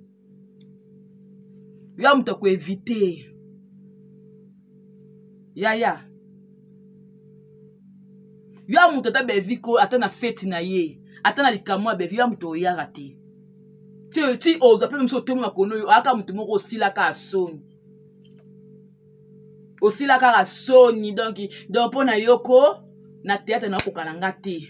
Yo moto akoevite yaya. Yo moto ata Belvi ko ata na feti na ye, ata na likambo ya Belvi, yo moto oyaka te. Ti ti ozwa mpe mosusu otomi makono oyo aka moto moko osilaka soni. Osila kaka soni donc donc mpo na yoko na théâtre nakoka na nga te.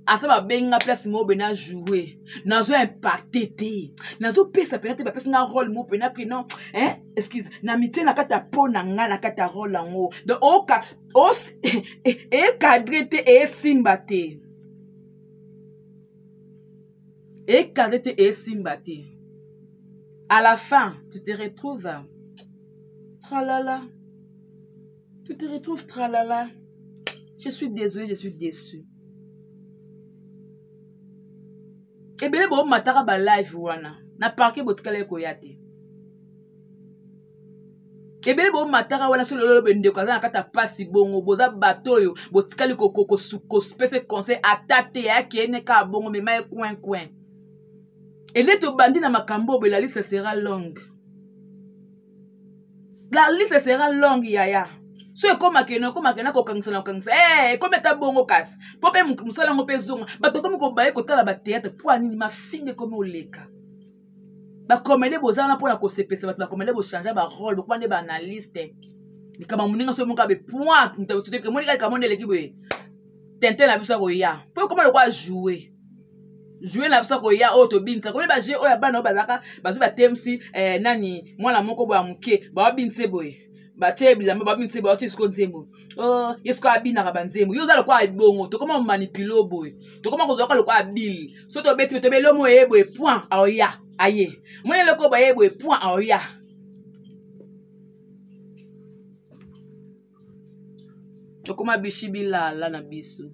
Ata babengi nga place moko boye na joue, nazo impacte te, nazopesa mpena te, bapesi nga role moko mpena ke non, hein, excuse, na mitie na kati ya po na nga na kati ya role yango, donc oka ecadre te, esimba te, ecadre te, esimba te. À la fin tu te retrouves tralala, tu te retrouves tralala. Je suis désolée, je suis déçue. Ebele bomataka ba live wana na parquet botikala ekoya te. Ebele bomataka wana so lelo bendeko aza na kati ya pasi bongo boza bato oyo botikali kopesa conseil ata te ayakende kaka bongo mema ye coin coin. Ele tobandi na makambo oyo la liste sera longue. La liste sera longue yaya. So ekomaka eno, ekomaka eno, kokangisa na kokangisa. Ekomi ata bongo kasi. Po pe mosala yango pe ezonga. Bato bakomi kobaye kotala ba théâtre. Po ya nini? Mafinga ekomi oleka. Ba comédien boza wana mpona kosepesa bato, ba comédien bochange ba rôle, bokoma nde ba analyste. Likambo moninga soki moko abe point, moto abe sote, moninga likambo nde eleki boye. Tintin na biso akoya. Po ekoma lokola jouer. Jouer na biso akoya oyo tobinisa. Komi ba jeu oyo ya bana oyo bazalaka, bazwi ba TMC, nani, mwana moko boye ya moke, babinise boye. Batie bilamba, babinise boye, batie siko nzembo. Oh, ye siko abinaka ba nzembo. Yo oza lokola ebongo, tokoma manipuler boye. Tokoma kozwaka lokola bill. So tobeti boye, tobeli omo ye boye, point, aoya, aye. Mwana eloko boye boye, point, aoya. Tokoma bishi bilala na biso.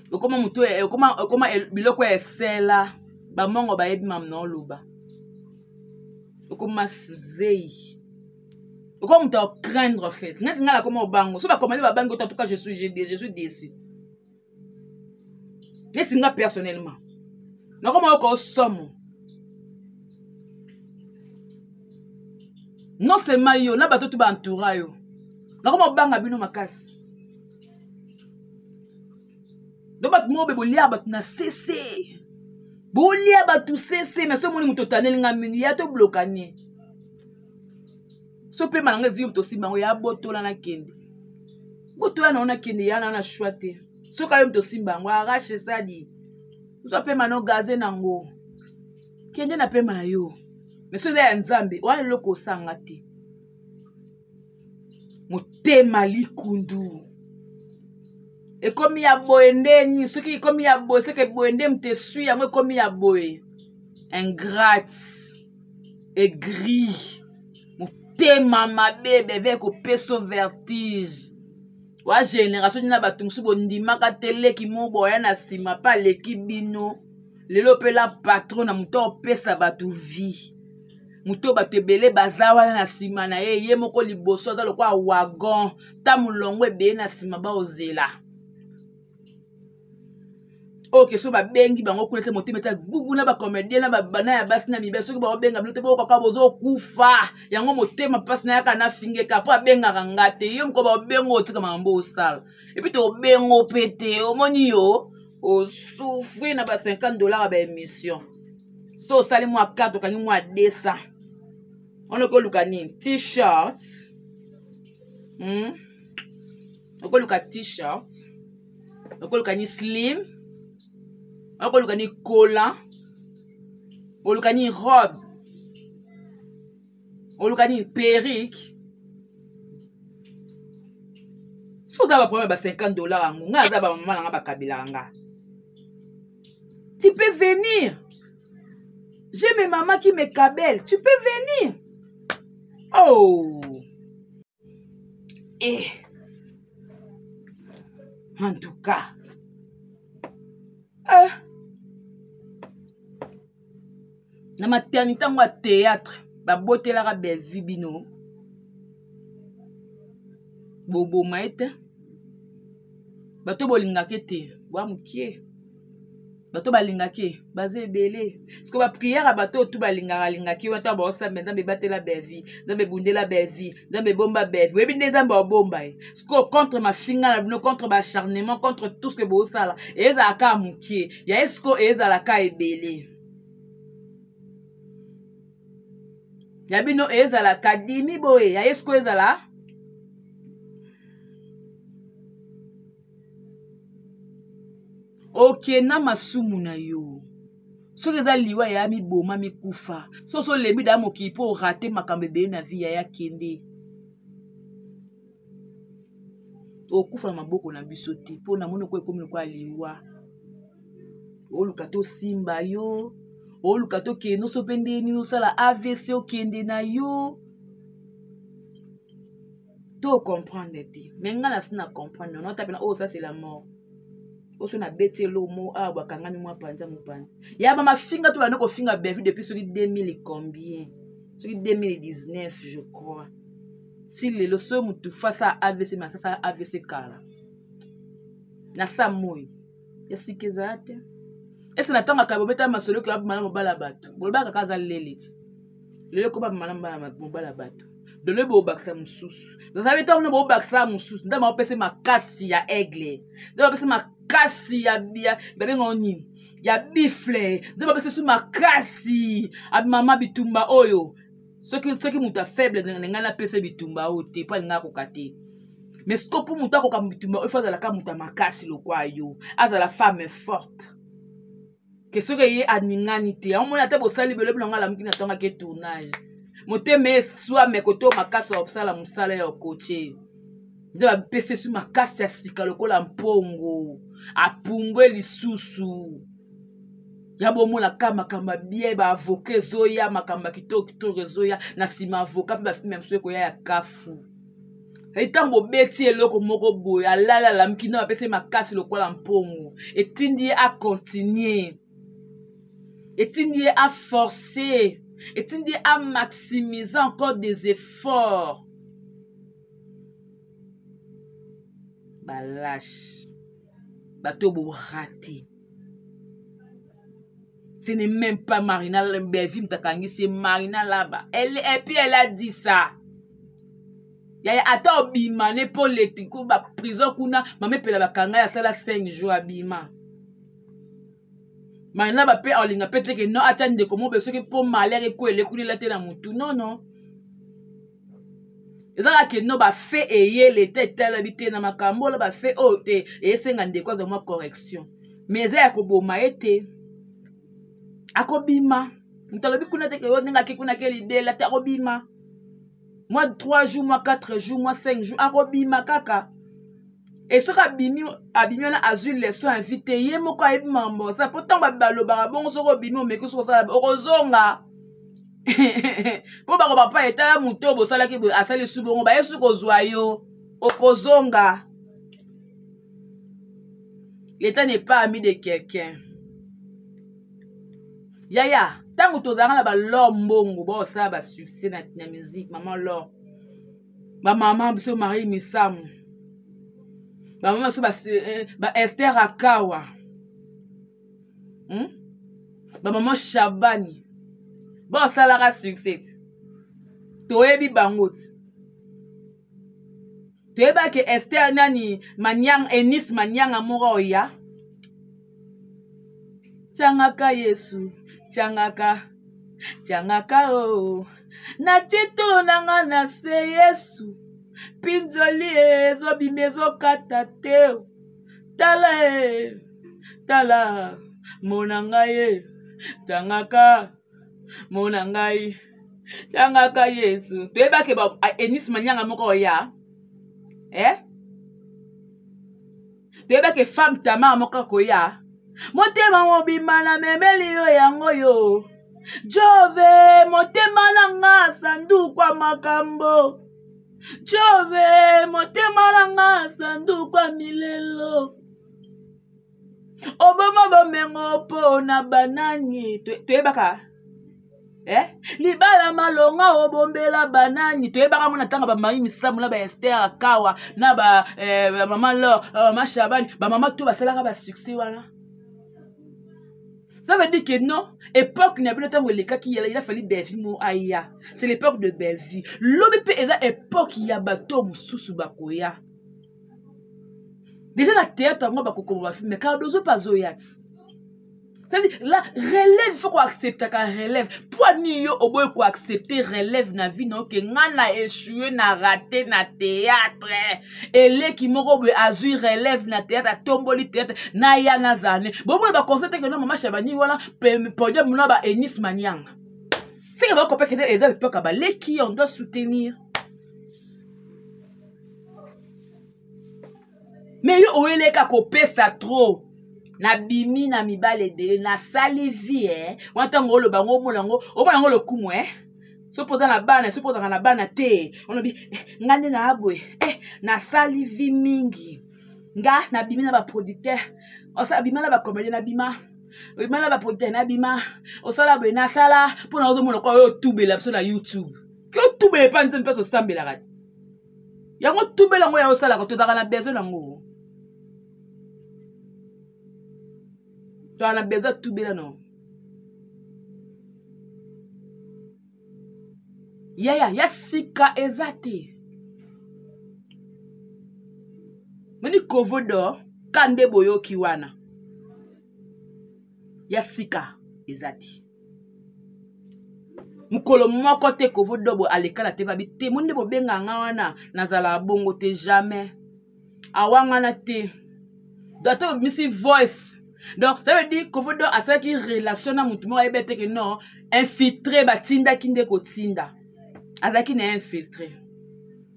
Okoma moto, okoma, okoma biloko ya esela, ba mongo bayebi mam na oloba. Okoma zei. Okoma moto ya craindre en fait. Neti nga nakoma obango. So ba commande ba bangi, en tout cas je suis déçu. Neti nga personnellement. Nakoma oka osomo. Non seulement yo, na bato tu ba entoura yo. Nakoma obanga bino makasi. Donc bato moko be bolia bato na CC. Bolia bato CC, mais so moni moto otaneli nga minu, ya to blokani. So pe malanga ezwi moto osimba yango, ya botola na kende. Botola na ona kende, ya na na choix te. So ka yo moto osimba yango, arrache ça dit. So pe mano gaze nango. Kende na pema na yo. Mais so eza ya Nzambe, wana eloko osanga te. Motema likundu. Ekomi ya boye ndeni, soki ekomi ya boye, seke boye nde moto eswi yango ekomi ya boye. Ingrate, aigri, motema mabe, beve kopesa vertige. Wa génération na bato mosusu bondimaka te leki moko boya na nsima pa aleki bino. Lelo pe la patron na moto opesa bato vie. Moto bato ebele baza wana na nsima na ye, ye moko liboso aza lokola wagon, ta molongo ebele na nsima baozela. Oyo ke soki babengi bango kuna te motema ete gugu na ba comédien na ba bana ya basi na mibali, soki baobenga bino te boyoka bozokufa. Yango motema mpasi na yaka na fingeka po abengaka nga te. Yo moko baobengo otika makambo osala. Et puis tobengo pe te, omoni yo osouffrir na ba cinquante dollars ya ba émission. So osali mwa carte, okangi mwa 200. Wana okoluka nini? T-shirt. Okoluka t-shirt. Okoluka ni slim. Okoluka ni collant. Okoluka ni robe. Okoluka ni perruque. Soki oza ba problème ba cinquante dollars yango, nga aza ba mama na nga bakabelaka nga. Tu peux venir. J'ai mes mamans qui me cabellent. Tu peux venir. Oh. Eh. En tout cas. Na maternité yango ya théâtre, babotelaka Bellevue bino. Boboma ete. Bato bolingaka ete, bwa mokie. Bato balingaki baza ebele. Siko ba prière ya bato oyo tu balingaka lingaki wana baosambela Nzambe ebatela Bellevue, Nzambe ebundela Bellevue, Nzambe ebomba Bellevue. Oyebi nde Nzambe abomba ye. Siko contre mafinga na bino, contre ba acharnement, contre tout ce que bosala, ezalaka kaka mokie. Ya ye siko ezalaka ebele. Ya bino ezalaka dimi boye, ya ye siko ezala okenda masumu na yo. Soki eza liwa ya miboma mikufa, soki olembi da mokili mpo orate makambo ebele na vie ya kende, okufa na maboko na biso te, mpo namoni oko ekomi lokola liwa. Oluka tosimba yo, oluka tokende oso mpe ndenge nini osala AVC okende na yo, to comprendre te. Mais nga nasi na comprendre, non, ta pena oh ça c'est la mort. Oso na beti eloko moko awa bakangami mwa panza mopanza ya ba mafinga to banda kofinga Bellevue depuis soki 2000 combien, soki 2019 je crois, ti lelo soki motu fasa AVC, mais asasa AVC kala na sa moi ya sika ezala te. Ese na ntango akaba obeta masolo ke abima na mobala ya bato, bolobaka kaka aza lele ti lelo ekoma abima na mobala ya bato, lelo bobakisa mosusu nazabi ntango na bobakisa mosusu nde baopesa makasi ya aigle, nde bapesa makasi ya babenga nini ya bifle, nde bapesa su makasi abimama bitumba oyo. Soki moto ya faible na ngai napesa bitumba oyo te, mpo alinga akoka te. Mais siko mpo moto akoka bitumba oyo, fo azalaka moto ya makasi lokwa yo, azala femme forte ke soki ye aningani te. Yango moni ata bosali belo bino, ngai alamuki na ntongo ake tournage, motema eswa mekoto makasi ya kosala mosala ya koche, nde bapesi esu makasi ya sika lokola mpongo apumbwe lisusu ya bomona ka makambo ya bien, baavoka ezoya, makambo ya kitoko kitoko ezoya na nsima avoka mpe bafilme ya mosusu ekoya ya kafu. Ntango bobeti eloko moko boye, alali alamuki nde bapesi makasi lokola mpongo, etindi ye akontinue, etindi ye aforce, etindi ye amaximise encore des efforts. Balashe bato borate. Ce n'est même pas Marina Bellevue mtakangisi, Marina là-bas. Elle, et puis elle a dit ça. Yaya ata obima ne po leti ko ba prison kuna mama epela bakanga ya sala 5 jours abima. Marina ba pe olinga pe te ke non ata ndeko mo be soki po malheur ekwele kuna elate na mutu. Non non. Ezalaka ke no bafe eyele te etalabi te na makambo oyo bafe oyo te esenga ndeko azwa mwa correction, mais eza ya koboma ye te. Akobima moto alobi kuna te ke yo ndenge ake kuna ke libela te, akobima mwa 3 jours, mwa 4 jours, mwa 5 jours, akobima kaka. E soki abimi, abimi wana azwi leçon ya vie te, ye moko ayebi makambo osala, mpo ntango balobaka bongo soki obimi omeki soki osala okozonga mpo bako papa etala moto oyo bosalaki boye asali su bongo baye su kozwa yo okozonga. L'état n'est pas ami de quelqu'un. Yaya, ntango tozalaka na balor mbongo baosala basuccès na, na musique, mama lor, bamama biso Marie Misamu, bamama biso ba, ba Esther Akawa, Bamama Shabani baosalaka succès, toyebi bango ti toyebaki Esther nani Manyang, Enis Manyanga moko oya tiangaka Yesu tiangaka tiangaka o oh. Na titolo na nga na se Yesu mpinzoli ezobima ezokata te, tala e tala mona ngai e tangaka mona ngai tangaka Yesu. Toyebaki Enis Manyanga moko oya eh? Toyebaki femme Tamar moko akoya motema mobimba na memeli yo yango yo Jove motema na nga sanduku ya makambo, Jove motema na nga sanduku ya milelo, oboma bomengo mpo na banani. Toyebaka eh? Libala malonga obombela banani, toyebaka ngo na ntango bamari Misamu na baester Akawa na bamama eh, Lor, bamama Shabani, bamama to basalaka basuccès wana. Ça veut dire que non, époque na bino ntango elekaki il a fallu Bellevue mo aya. C'est l'époque de Bellevue. Lobi mpe eza époque ya bato mosusu bakoya. Déjà na théâtre yango bakokoma bafilme Cardozo mpe azoya ti. C'est-à-dire, la relève, il faut qu'on accepte la relève. Pourquoi ni yo oboye ko accepter relève na vie non que nga na échoué na raté na théâtre. Eleki moko boye azui relève na théâtre atomboli théâtre na ya na zane. Bon moi ba conseil que non maman Shabani voilà podium na ba Enis Manianga. C'est que ba kopeke eza époque ba leki on doit soutenir. Mais yo oyeleka kopesa trop. Nabimi na mibale ebele nasali vie eh. Wana ntango oloba yango omona yango omona yango lokumu eh. Soki oza na bana soki ozalaka na bana te olobi eh, nga nde naa boye eh, nasali vie mingi nga nabimi na baproducteur abima na bacomédien nabima obima na baproducteur nabima osala boye nasala mpo na ozomona kwa oyo otubela biso na youtube ke otubela epa nzambe mpasi osambelaka te yango tubela yango ya osalaka tozalaka na besoin nango tozalaka na besoin tubela nango yaya ya sika eza te moni kovo d'or ka nde boyoki wana ya sika eza te mokolo moko te kovo dobo aleka na te babi te mo nde bobenga nga wana nazalaka bongo te jamais awangana te donc ata obimisi voice donc ça veut dire kovo do asalaki relation na motu moko ayebi te ke non infiltré batindaki nde kotinda azalaki na infiltré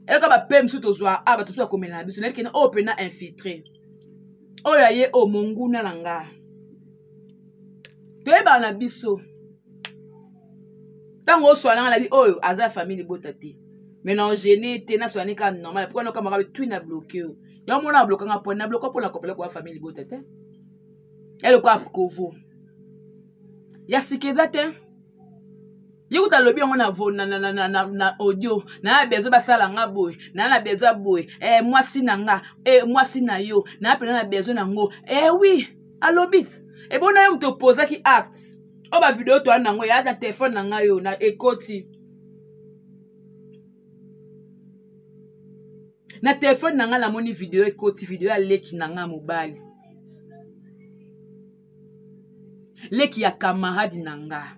eloko bape mosusu tozwa a bato mosusu bakomela na biso nayebi kene oyo mpena infiltré oyo aye oyo monguna na nga toyebaka na biso ntango oswana nga nabi oyo aza famille libota te mais na ogene te naswana kaka normal pourquoi nokamaka tui na bloke yo yango mona ablokanga mpo na bloka mpo na kopela koya famille libota te ya lokola kovo ya sika eza te ye kuta alobi yango na, na, na, na, na, na audio naa besoin basala nga boye naa na besoin boye eh, mwasi na nga eh, mwasi na yo naa mpena na besoin nango eh, oui alobi ti ebona yo moto opozaki acte oyo bavideo toya nango ya na telefone na ngai oyo na ekoti na telefone na ngai namoni video ekoti video ya leki na ngai mobali leki ya camarade na nga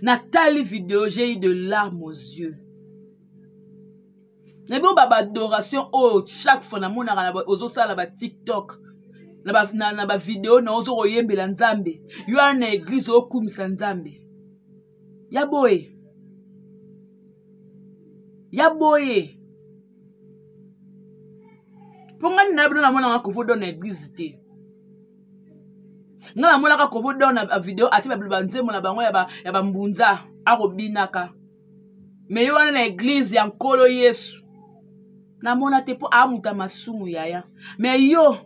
natali video j'ai eu de larmes aux yeux nayebi oyo baadoration oyo chaque fois namonaka ozosala ba tiktok na bavideo na ozo koyembela nzambe yo wana na eglize okumisa nzambe ya boye ya boye mpo ngai na bino namonaka kovo don na eglize te ngai namonaka kovo don na video atie banzembo na bango ya bambunza akobinaka me ye wana na eglize ya nkolo yesu namona te mpo amuta masumu yaya me yo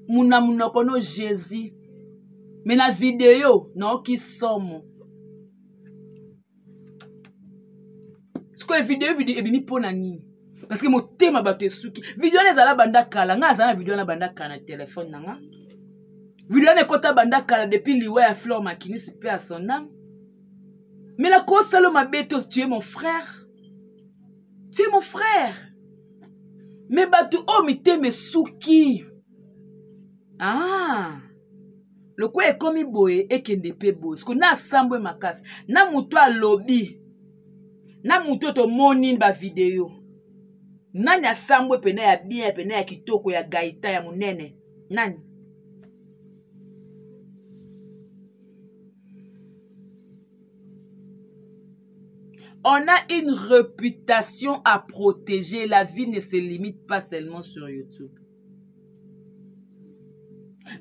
muna monoko no jésus me na video naoki somo sikoyo video video ebimi mpo na nini parce que motema bato esuki video wana ezala banda kala ngai azala na video wana banda kala na telefone na nga video wana ekota banda kala depuis liwa ya flore makinisi mpe ya son ame mais nakosala mabe te tu es mon frère tu es mon frère mais bato oyo mitema esuki ah lokola ekomi boye ekende mpe boye siko na asambwe makasi na moto alobi na moto oyo tomoni bavideo nani asambwe mpena ya bien mpena ya kitoko ya gaita ya monene nani On a une réputation à protéger. La vie ne se limite pas seulement sur YouTube.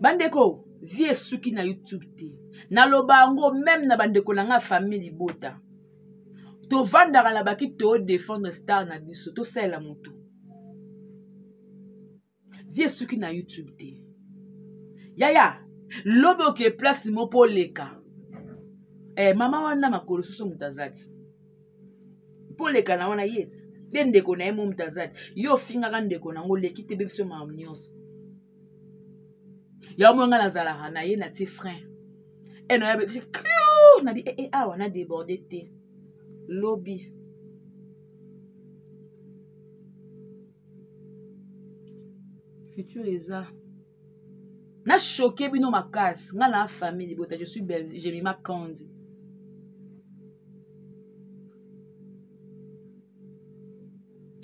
Bandeko, vie esuki na YouTube te. Naloba yango même na bandeko na nga famille libota. Tovandaka na baki to défendre star na biso, tosalela moto. Vie esuki na YouTube te. Yaya, lobi oke place mo mpo oleka. Eh, mama wana makolo soso moto aza ti. Mpo oleka na wana ye ti. Mpe ndeko na ye mo moto aza ti. Yo ofingaka ndeko na yango oleki te bebisi yo makambo nyonso. Yango moi ngai nazalaka na ye natie frein e na ye nabi e eh, awa na déborde te lobi. Futur eza na choqué bino makasi. Nga na famille libota, je suis belle Jemima Kandi.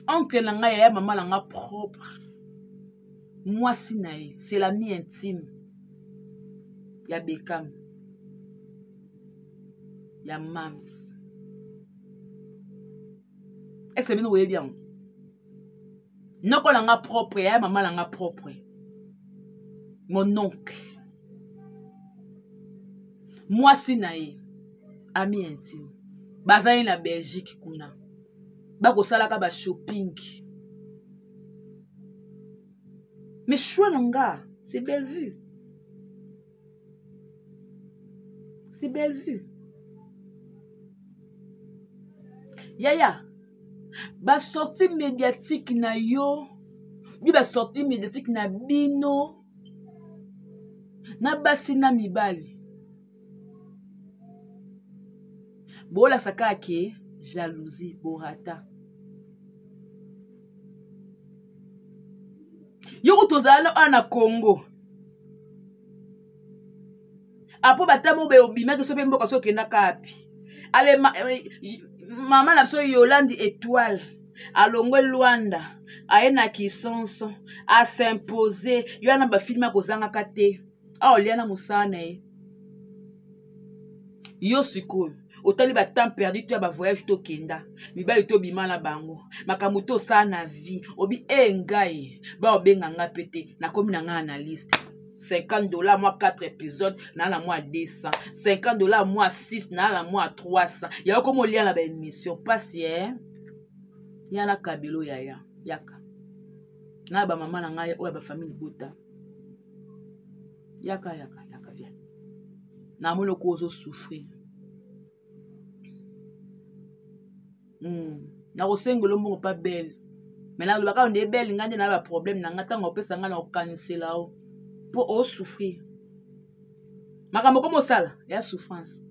Oncle na ngai, yaya mama na nga propre, mwasi na ye, c'est l'ami intime ya Bekam, ya Mams. Ese bino boyebi yango? Noko na nga propre, yaya mama na nga propre, mon oncle, mwasi na ye, ami intime. Bazali na Belgique kuna, bakosalaka bashopping. Mais choix na nga, c'est Bellevue, c'est Bellevue. Yaya, basortie médiatique na yo bi, basortie médiatique na bino na basi na mibali, bolakisa kaka ke jalousie borata yo. Kutu ozala awa na Congo apo batamo boye, obimaki so mpe mboka so okendaka api? Ale ma, eh, mama na biso Yolandi Étoile alongwe Lwanda, aye na Kisonso, asimpose yo wana. Bafilme akozangaka te awa, olia na mosala na ye. Yo sikoyo otali batemps perdu to ya bavoyage, tokenda mibali, tobima na bango, makambo tosala na vie. Obi e ngai baobenga nga mpe te, nakomi na ngai analyste. 50 $ mwa 4 épisode, naa na mwa 200. 50 $ mwa 6, naa na mwa 300. Yango komi olia na baémission mpasi e ya na kabelo. Yaya, yaka na bamama na ngai oyo ya bafamille libota. Yaka, yaka, yaka, viens. Namoni oko ozosouffrir. Nakosengela mbongo pa belle, me nalobaka nde belle ngai nde na baproblème na ngai. Ntango opesa ngai, na kokanisela o mpo osouffrir makambo komo osala ya souffrance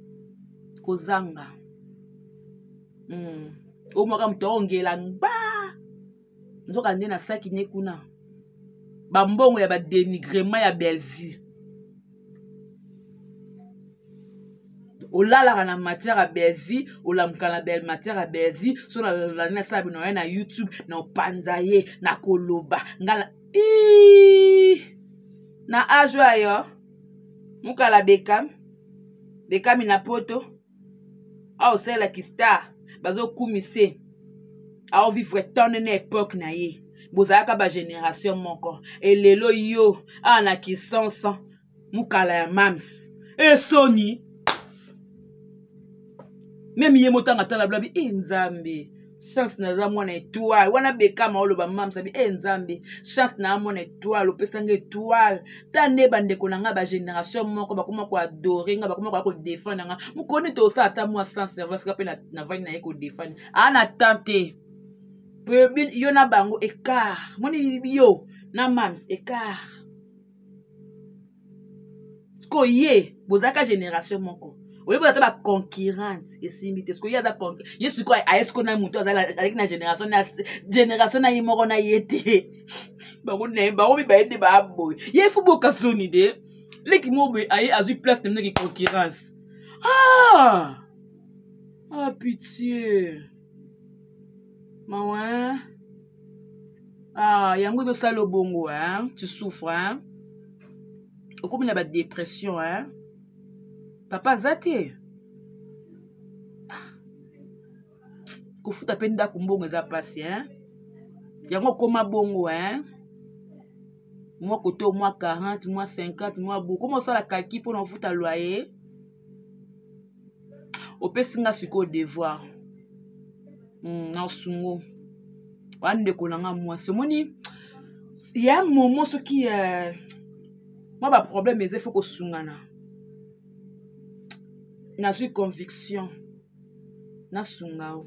kozanga. Omwaka moto aongela ngba, nzoka nde nasaki ne kuna bambongo ya badénigrement ya Bellevue. Olalaka na matière ya Bellevue, olamuka na belle matière ya Bellevue. So nalandi, nasala bino ya na YouTube, na opanza ye na koloba nga na age oyo mokala Bekam, Bekami na poto awa, osalelaki star, bazokumise, aovivre temps nene époque na ye. Bozalaka bagénération moko. Elelo yo awa na Kisansa, mokala ya Mams, esoni meme ye motanga tala blabi e Nzambe, chance naza mwana étoile wana. Bekama oloba Mams abi e Nzambe, chance na mwana étoile, opesanga étoile ta nde bandeko na ngai bagénération moko bakoma koadorer ngai, bakoma koya kodefendre nga. Mokoni tosala ata mwa sans service ka mpe navandi na ye kodefendre aa na temps te. Yo na bango écart, moni yo na Mams écart. Sikoyo ye bozalaka génération moko, oyebi ata baconcurrente esimbi te. Sikoyo ye aza ye sikoyo aye sikoyo na moto azalaki na génération na ye moko na ye te. Bango na ye, bango mibale nde baaboye ye. Fo boka soni de leki moko boye aye azwi place na binoki concurrence. Ah ah, pitié, mawa. Ah, yango ezosala obongo, hein? Tu souffres, hein? Okomi na badépression, hein? Papa aza te, kofuta mpe ndako mbongo eza mpasi, hein? Yango okóma bongo, hein? Mwa koto mwa 40, mwa 50, mwa bo koma osala calcul mpona ofuta loyer. Opesi nga sikoyo devoir na osungo wana. Ndeko na nga mwasi, omoni ya momo, soki mwa baproblème eza, ifo kosungana. Nazwi conviction, nasunga o.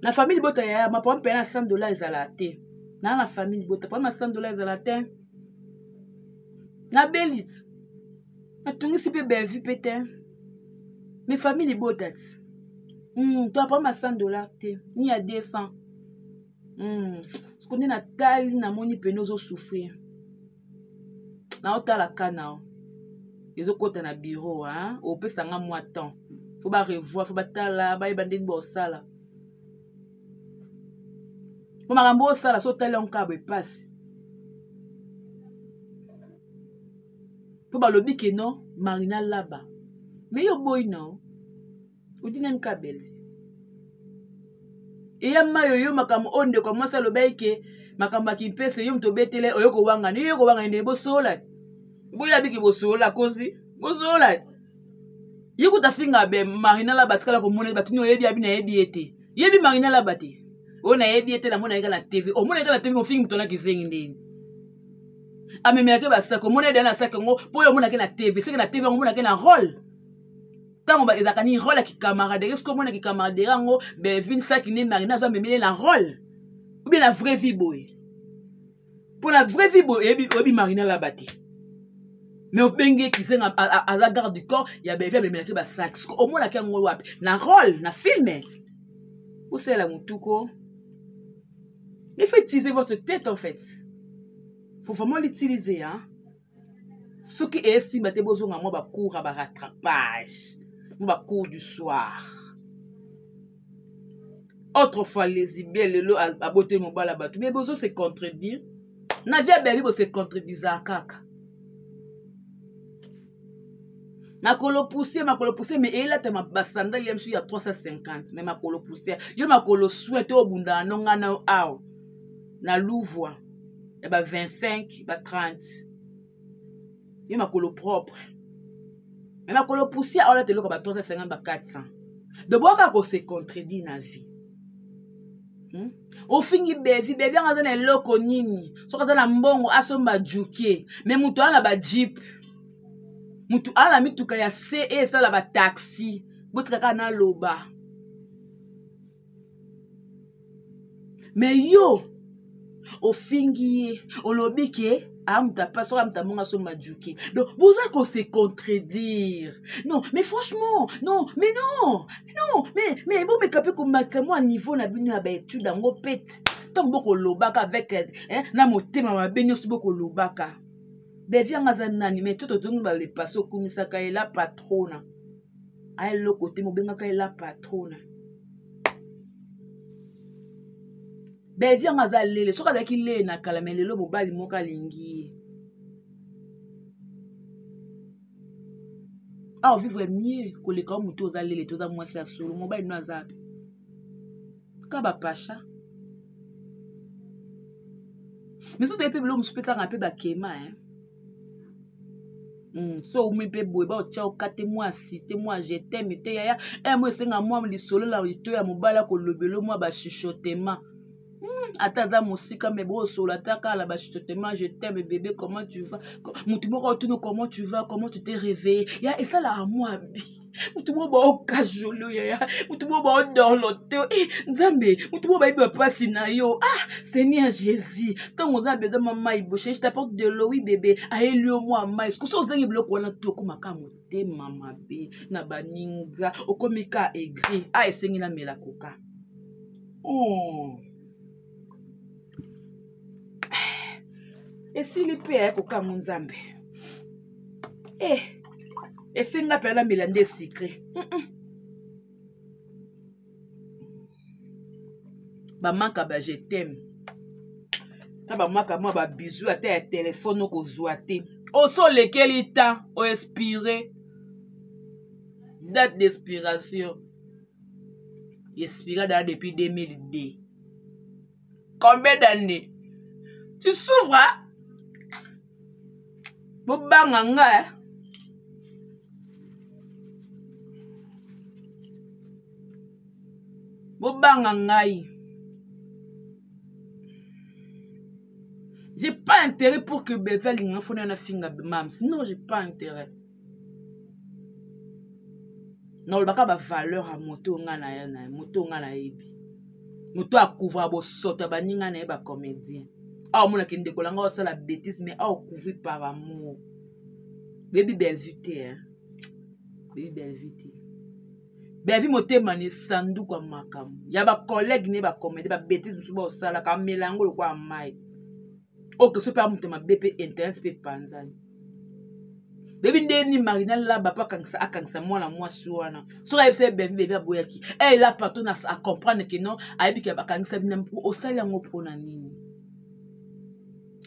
Na famille libota ya maproblème mpe na 100 $ ezala te. Naa na famille libota, problème ya 100 $ ezala te. Nabeli ti. Natungisi mpe Bellevue mpe te. Mais famille libota ti. To apama 100 $ te, ni ya 200. Siko nde natali namoni pene ozosouffrir. Naotala ka nao. Ezokota na bureau, hein? Opesa nga mwa temps. Faut ba revoir, faut batala, bayeba ndenge bosala. Po makambo osala so otali yango kaka boye pasi. Po balobi ke non, Marina Laba. Mais yo boyi nao. Odi nani ka Bellevue. Eya mayo yo makambo oyo ndeko ya mwasi alobaki ke makambo ya kimpese yo moto obetele oyo kowangana yo kowangana nde bosola boyabi ke bosola kozi bosola ye kuta finga be Marina Laba tikala komona bato nini oyebi abi nayebi ye te yebi Marina Laba te oyo nayebi ye te namona ye kaka na TV omona ye kaka na TV mofingi moto na kizengi ndeni amemelaki basaki omona ye deya na saki yango mpo oyo omonaki na TV seke na TV yango omonaki na role ntango ezalaka nini role ya kicamaraderie soki omona kicamaraderie yango Bellevue saki nde Marina azo amemele na role ou bien na vraie vie boye mpo na vraie vie boye oyebi Marina Laba te mais obengi ye kizenga aza garde du corps ya Bellevue amemelaki basaki soki omonaki yango wapi na role na filme osalela motuko. Il faut utiliser votre tête en fait. Faut vraiment l'utiliser, hein. Soki esimba te bozonga mwa bacours ya barattrapage, mwa bacours du soir. Autrefois lesbienne lelo aboteli mobala bato, mais bozo se contredire. Na vie ya Bellevue bo se contredisaka kaka. Makolo poussière, makolo poussière, mais elata basandali ya misu ya 350, mais makolo poussière. Yo makolo soin to obundana no nga na awa na Louvre ya ba 25 ba 30. Yo makolo propre. Mais makolo poussière olata eloko ba 350 ba 400. Donc boka ko se contredire na vie. Ofingi Bellevue, Bellevue yango aza na eloko nini? Soki aza na mbongo asomba juke, mais moto aza na ba jeep. Mutu ala mituka ya C e esala ba taxi. Botika kaka naloba. Mais yo ofingi ye, olobi ke amuta pa soki amuta mbongo asomba juke. Donc boza ko se contredire. Non, mais franchement, non, mais non, non, mais bomeka pe komatisa mwa niveau na bino ya ba étude yango pete. Ntango bokolobaka avec, hein, na motema mabe nyonso bokolobaka. Bellevue yango aza nani? Mais toto tongi ba le passé okumisaka ye la patrona. Aya eloko te, mobengaka ye la patrona. Bellevue yango aza lele, soki azalaki lele na kala, mais lelo mobali moko alingi ye. Awa vivre mieux koleka yo moto oza lele, toza mwasi ya solo, mobali no aza wapi? Ka ba pasha. Mais soki toyebi mpe biloko mosusu mpe ezalaka mpe bakema, hein. So oumi mpe boye baotia okate mwa cité mwa je t'aime te yaya, mo esenga mwa lisolo na lito ya mobali akolobelo mwa bachuchotement. Ata aza mosika me bosola ata kaka na bachuchotement, je t'aime bébé, comment tu vas? Motu moko otuni comment tu vas, comment tu t'es réveillé, ya esalaka mwa bi motu moko baokajolo yaya, motu moko baodorlote, Nzambe, motu moko bayebi bapasi na yo. Ah Seigneur Jésus, ntango oza na besoin mwa mai boshe, je t'apporte de l'eau, oui bébé, ayeli yo mwa mai. Soki ozangi biloko wana to okomaka motema mabe na baninga, okomi ka aigri. Ah esengi namela koka. Oh. Esili mpe ya kokango Nzambe. Esenga mpe alamela nde sucré. Bamaka ba je t'aime na bamaka mwa ba bisous ata ya telefone okozwa te. Oso olekeli temps oexpire, date d'expiration expira dala depuis 2002. Combien d'années tu souffres, hein? Bobanga nga, hein? Bobanga ngai. J'ai pas intérêt pour que Bellevue alinga fona na finga mams. Non, j'ai pas intérêt. Nalobaka ba valeur ya moto nga na ya na moto nga nayebi. Moto akouvra bosoto ya baninga na ye ba comédien. Awa omonaki ndeko na nga osala bêtise, mais awa ocouvrir par amour. Baby Bellevue te hein. Baby Bellevue te. Bellevue motema ni sanduku ya makambo ya ba collègue ne ba comédie ba bêtises mosusu baosalaka amela yango lokola mai oyo keso mpe amoto mabe mpe internet mpe epanzani. Baby nde ni Marina Laba mpo akangisa akangisa mwana mwasi wana soki ayebisa ye Bellevue, Bellevue aboyaki. Eh la partout na a comprendre que non, ayebi ke bakangisa bino osali yango mpo na nini.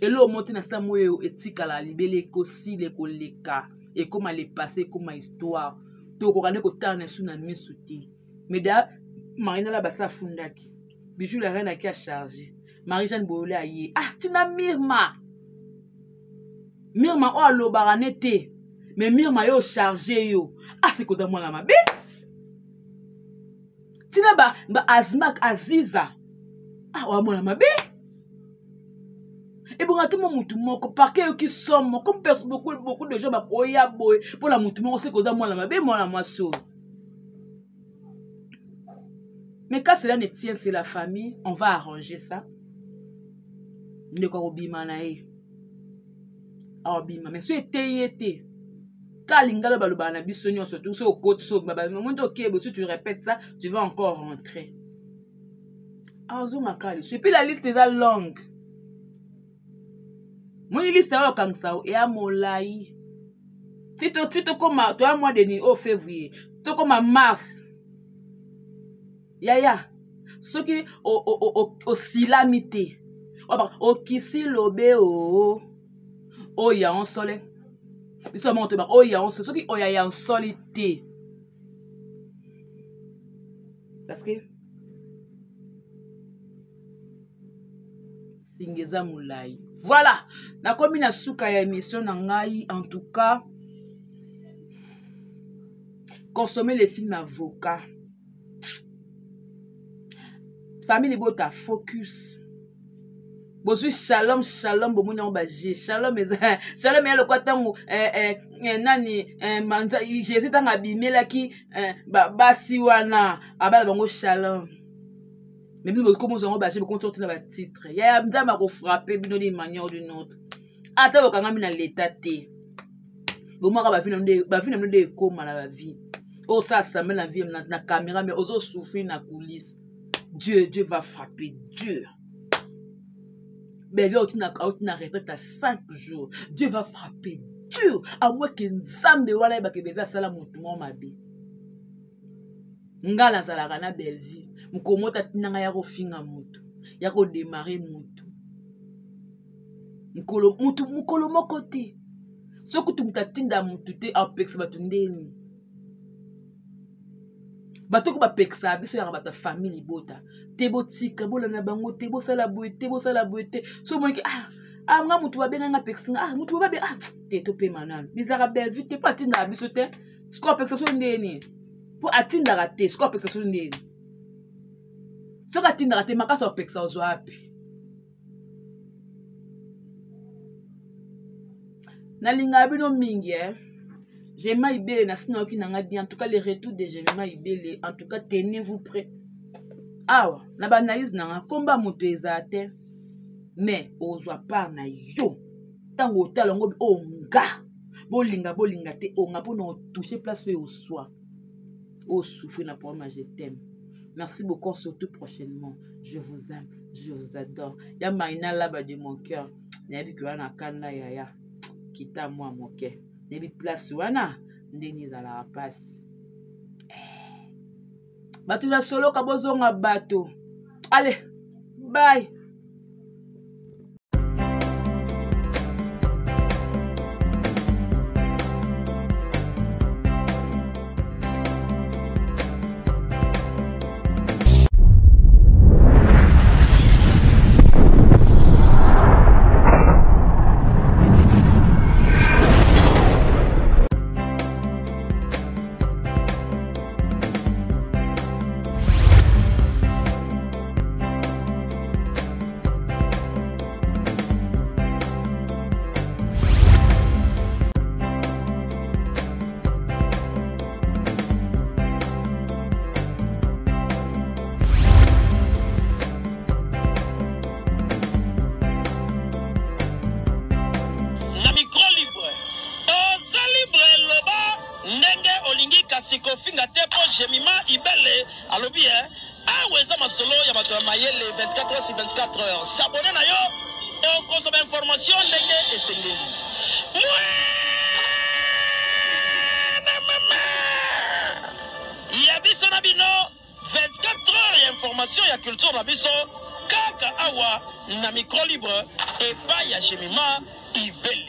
Eloko moko te na sa moyo etikala libele ekosila ekoleka ekoma le passé ekoma histoire tokoka nde kotala na esu na misu te. Mais da Marina Laba asa afundaki Bijou la reine aki a chargé Marie-Jeanne Boyole aye ah tina Mirma Mirma oyo alobaka ne te mais Mirma yo chargé yo ah c'est koda mwana mabe tina ba, ba Azmak Aziza ah wa mwana mabe ebonga te mo mutu moko parke eyoki somo comme beaucoup, beaucoup de gens bakoya boye mpo na mutu moko soki oza mwana mabe mwana mwasi oyo. Mais quand cela ne tient, c'est la famille, on va arranger ça. Ndeko akobima na ye akobima, mais so eteyi ye te ka lingala balobaka na biso nyonso tu so okoti so obima okebe si tu répètes ça tu vas encore rentrer azonga kaka lisusu. Et puis la liste eza longue, moni liste oyo okangisa eya molai ti tokoma toya mois de oyo février tokoma mars. Yaya soki osilami te okisi lobe o oyo ya nsole biso ya moko toyeba oyo ya nsole soki oyo ya nsoli te parce que singa eza molai. Voilà, nakomi na suka ya émission na ngai. En tout cas, consommer les films avocat famille libota focus bozwi shalom shalom bomoni yango baje shalom eza shalom eya lokwa ntango eh, eh, eh, nani eh, manza Jésus ntango abimelaki eh, basi wana abala bango shalom. Mais bino bozwi komozwa yango baje bokonti otina batitre ya Nzambe akofrappe bino d'une manière ou d'une autre ata bokangami na leta te bomwaka bavi na bino nde ekóma na bavi osala assemble na vie na caméra mais ozosouffrir na coulisse. Dieu, Dieu va frapper dur. Bellevue auti na retraite à 5 jours. Dieu va frapper dur. À moins que Nzambe wana yebake Bellevue asala motu moko mabe. Nga nazalaka na Bellevue. Mokolo moko atinda ya kofinga motu, ya kodémarrer motu. Mokolo mutu mokolo moko te. Soki kutu moto atinda motu te apekisa bato ndeni. Bato ko bapekisaka biso yaka bato ya famille libota te botika bolanda bango te bosala boye te bosala boye te so omoniki ah ah nga motu babenga nga apekisi nga ah motu babe ah te topema nano bizalaka Bellevue te mpo atindaka biso te sikoyo apekisa biso ndeni mpo atindaka te sikoyo apekisa biso ndeni soki atindaka te makasi apekisa ozwa wapi. Nalingaka bino mingi eh. Jema Ibele na sina oki nanga bien. En tout cas le retour de Jema Ibele, en tout cas tenez-vous prêts. Awa na ba analyse nanga komba moto eza te mais ozwa part na yo ntango otala yango oyo nga bolinga bolinga te onga mpona otouche place oyo oswa osouffrir na problème. Je t'aime, merci beaucoup, surtout prochainement. Je vous aime, je vous adore. Ya Marina Laba de mon cœur, nayebi ke wana kanda yaya kita mwa moke, nayebi place wana ndenge ezalaka mpasi. Bato na soloka bozonga bato. Allez, bye. Awa eza masolo ya bato ya mayele 24 heures sur 24 heures. S'abonner na yo okozwa ba information ndenge esengeli. Mwana mama ya biso na bino 24 heures ya information ya culture na biso kaka awa na micro libre epai ya Jemima Ibele.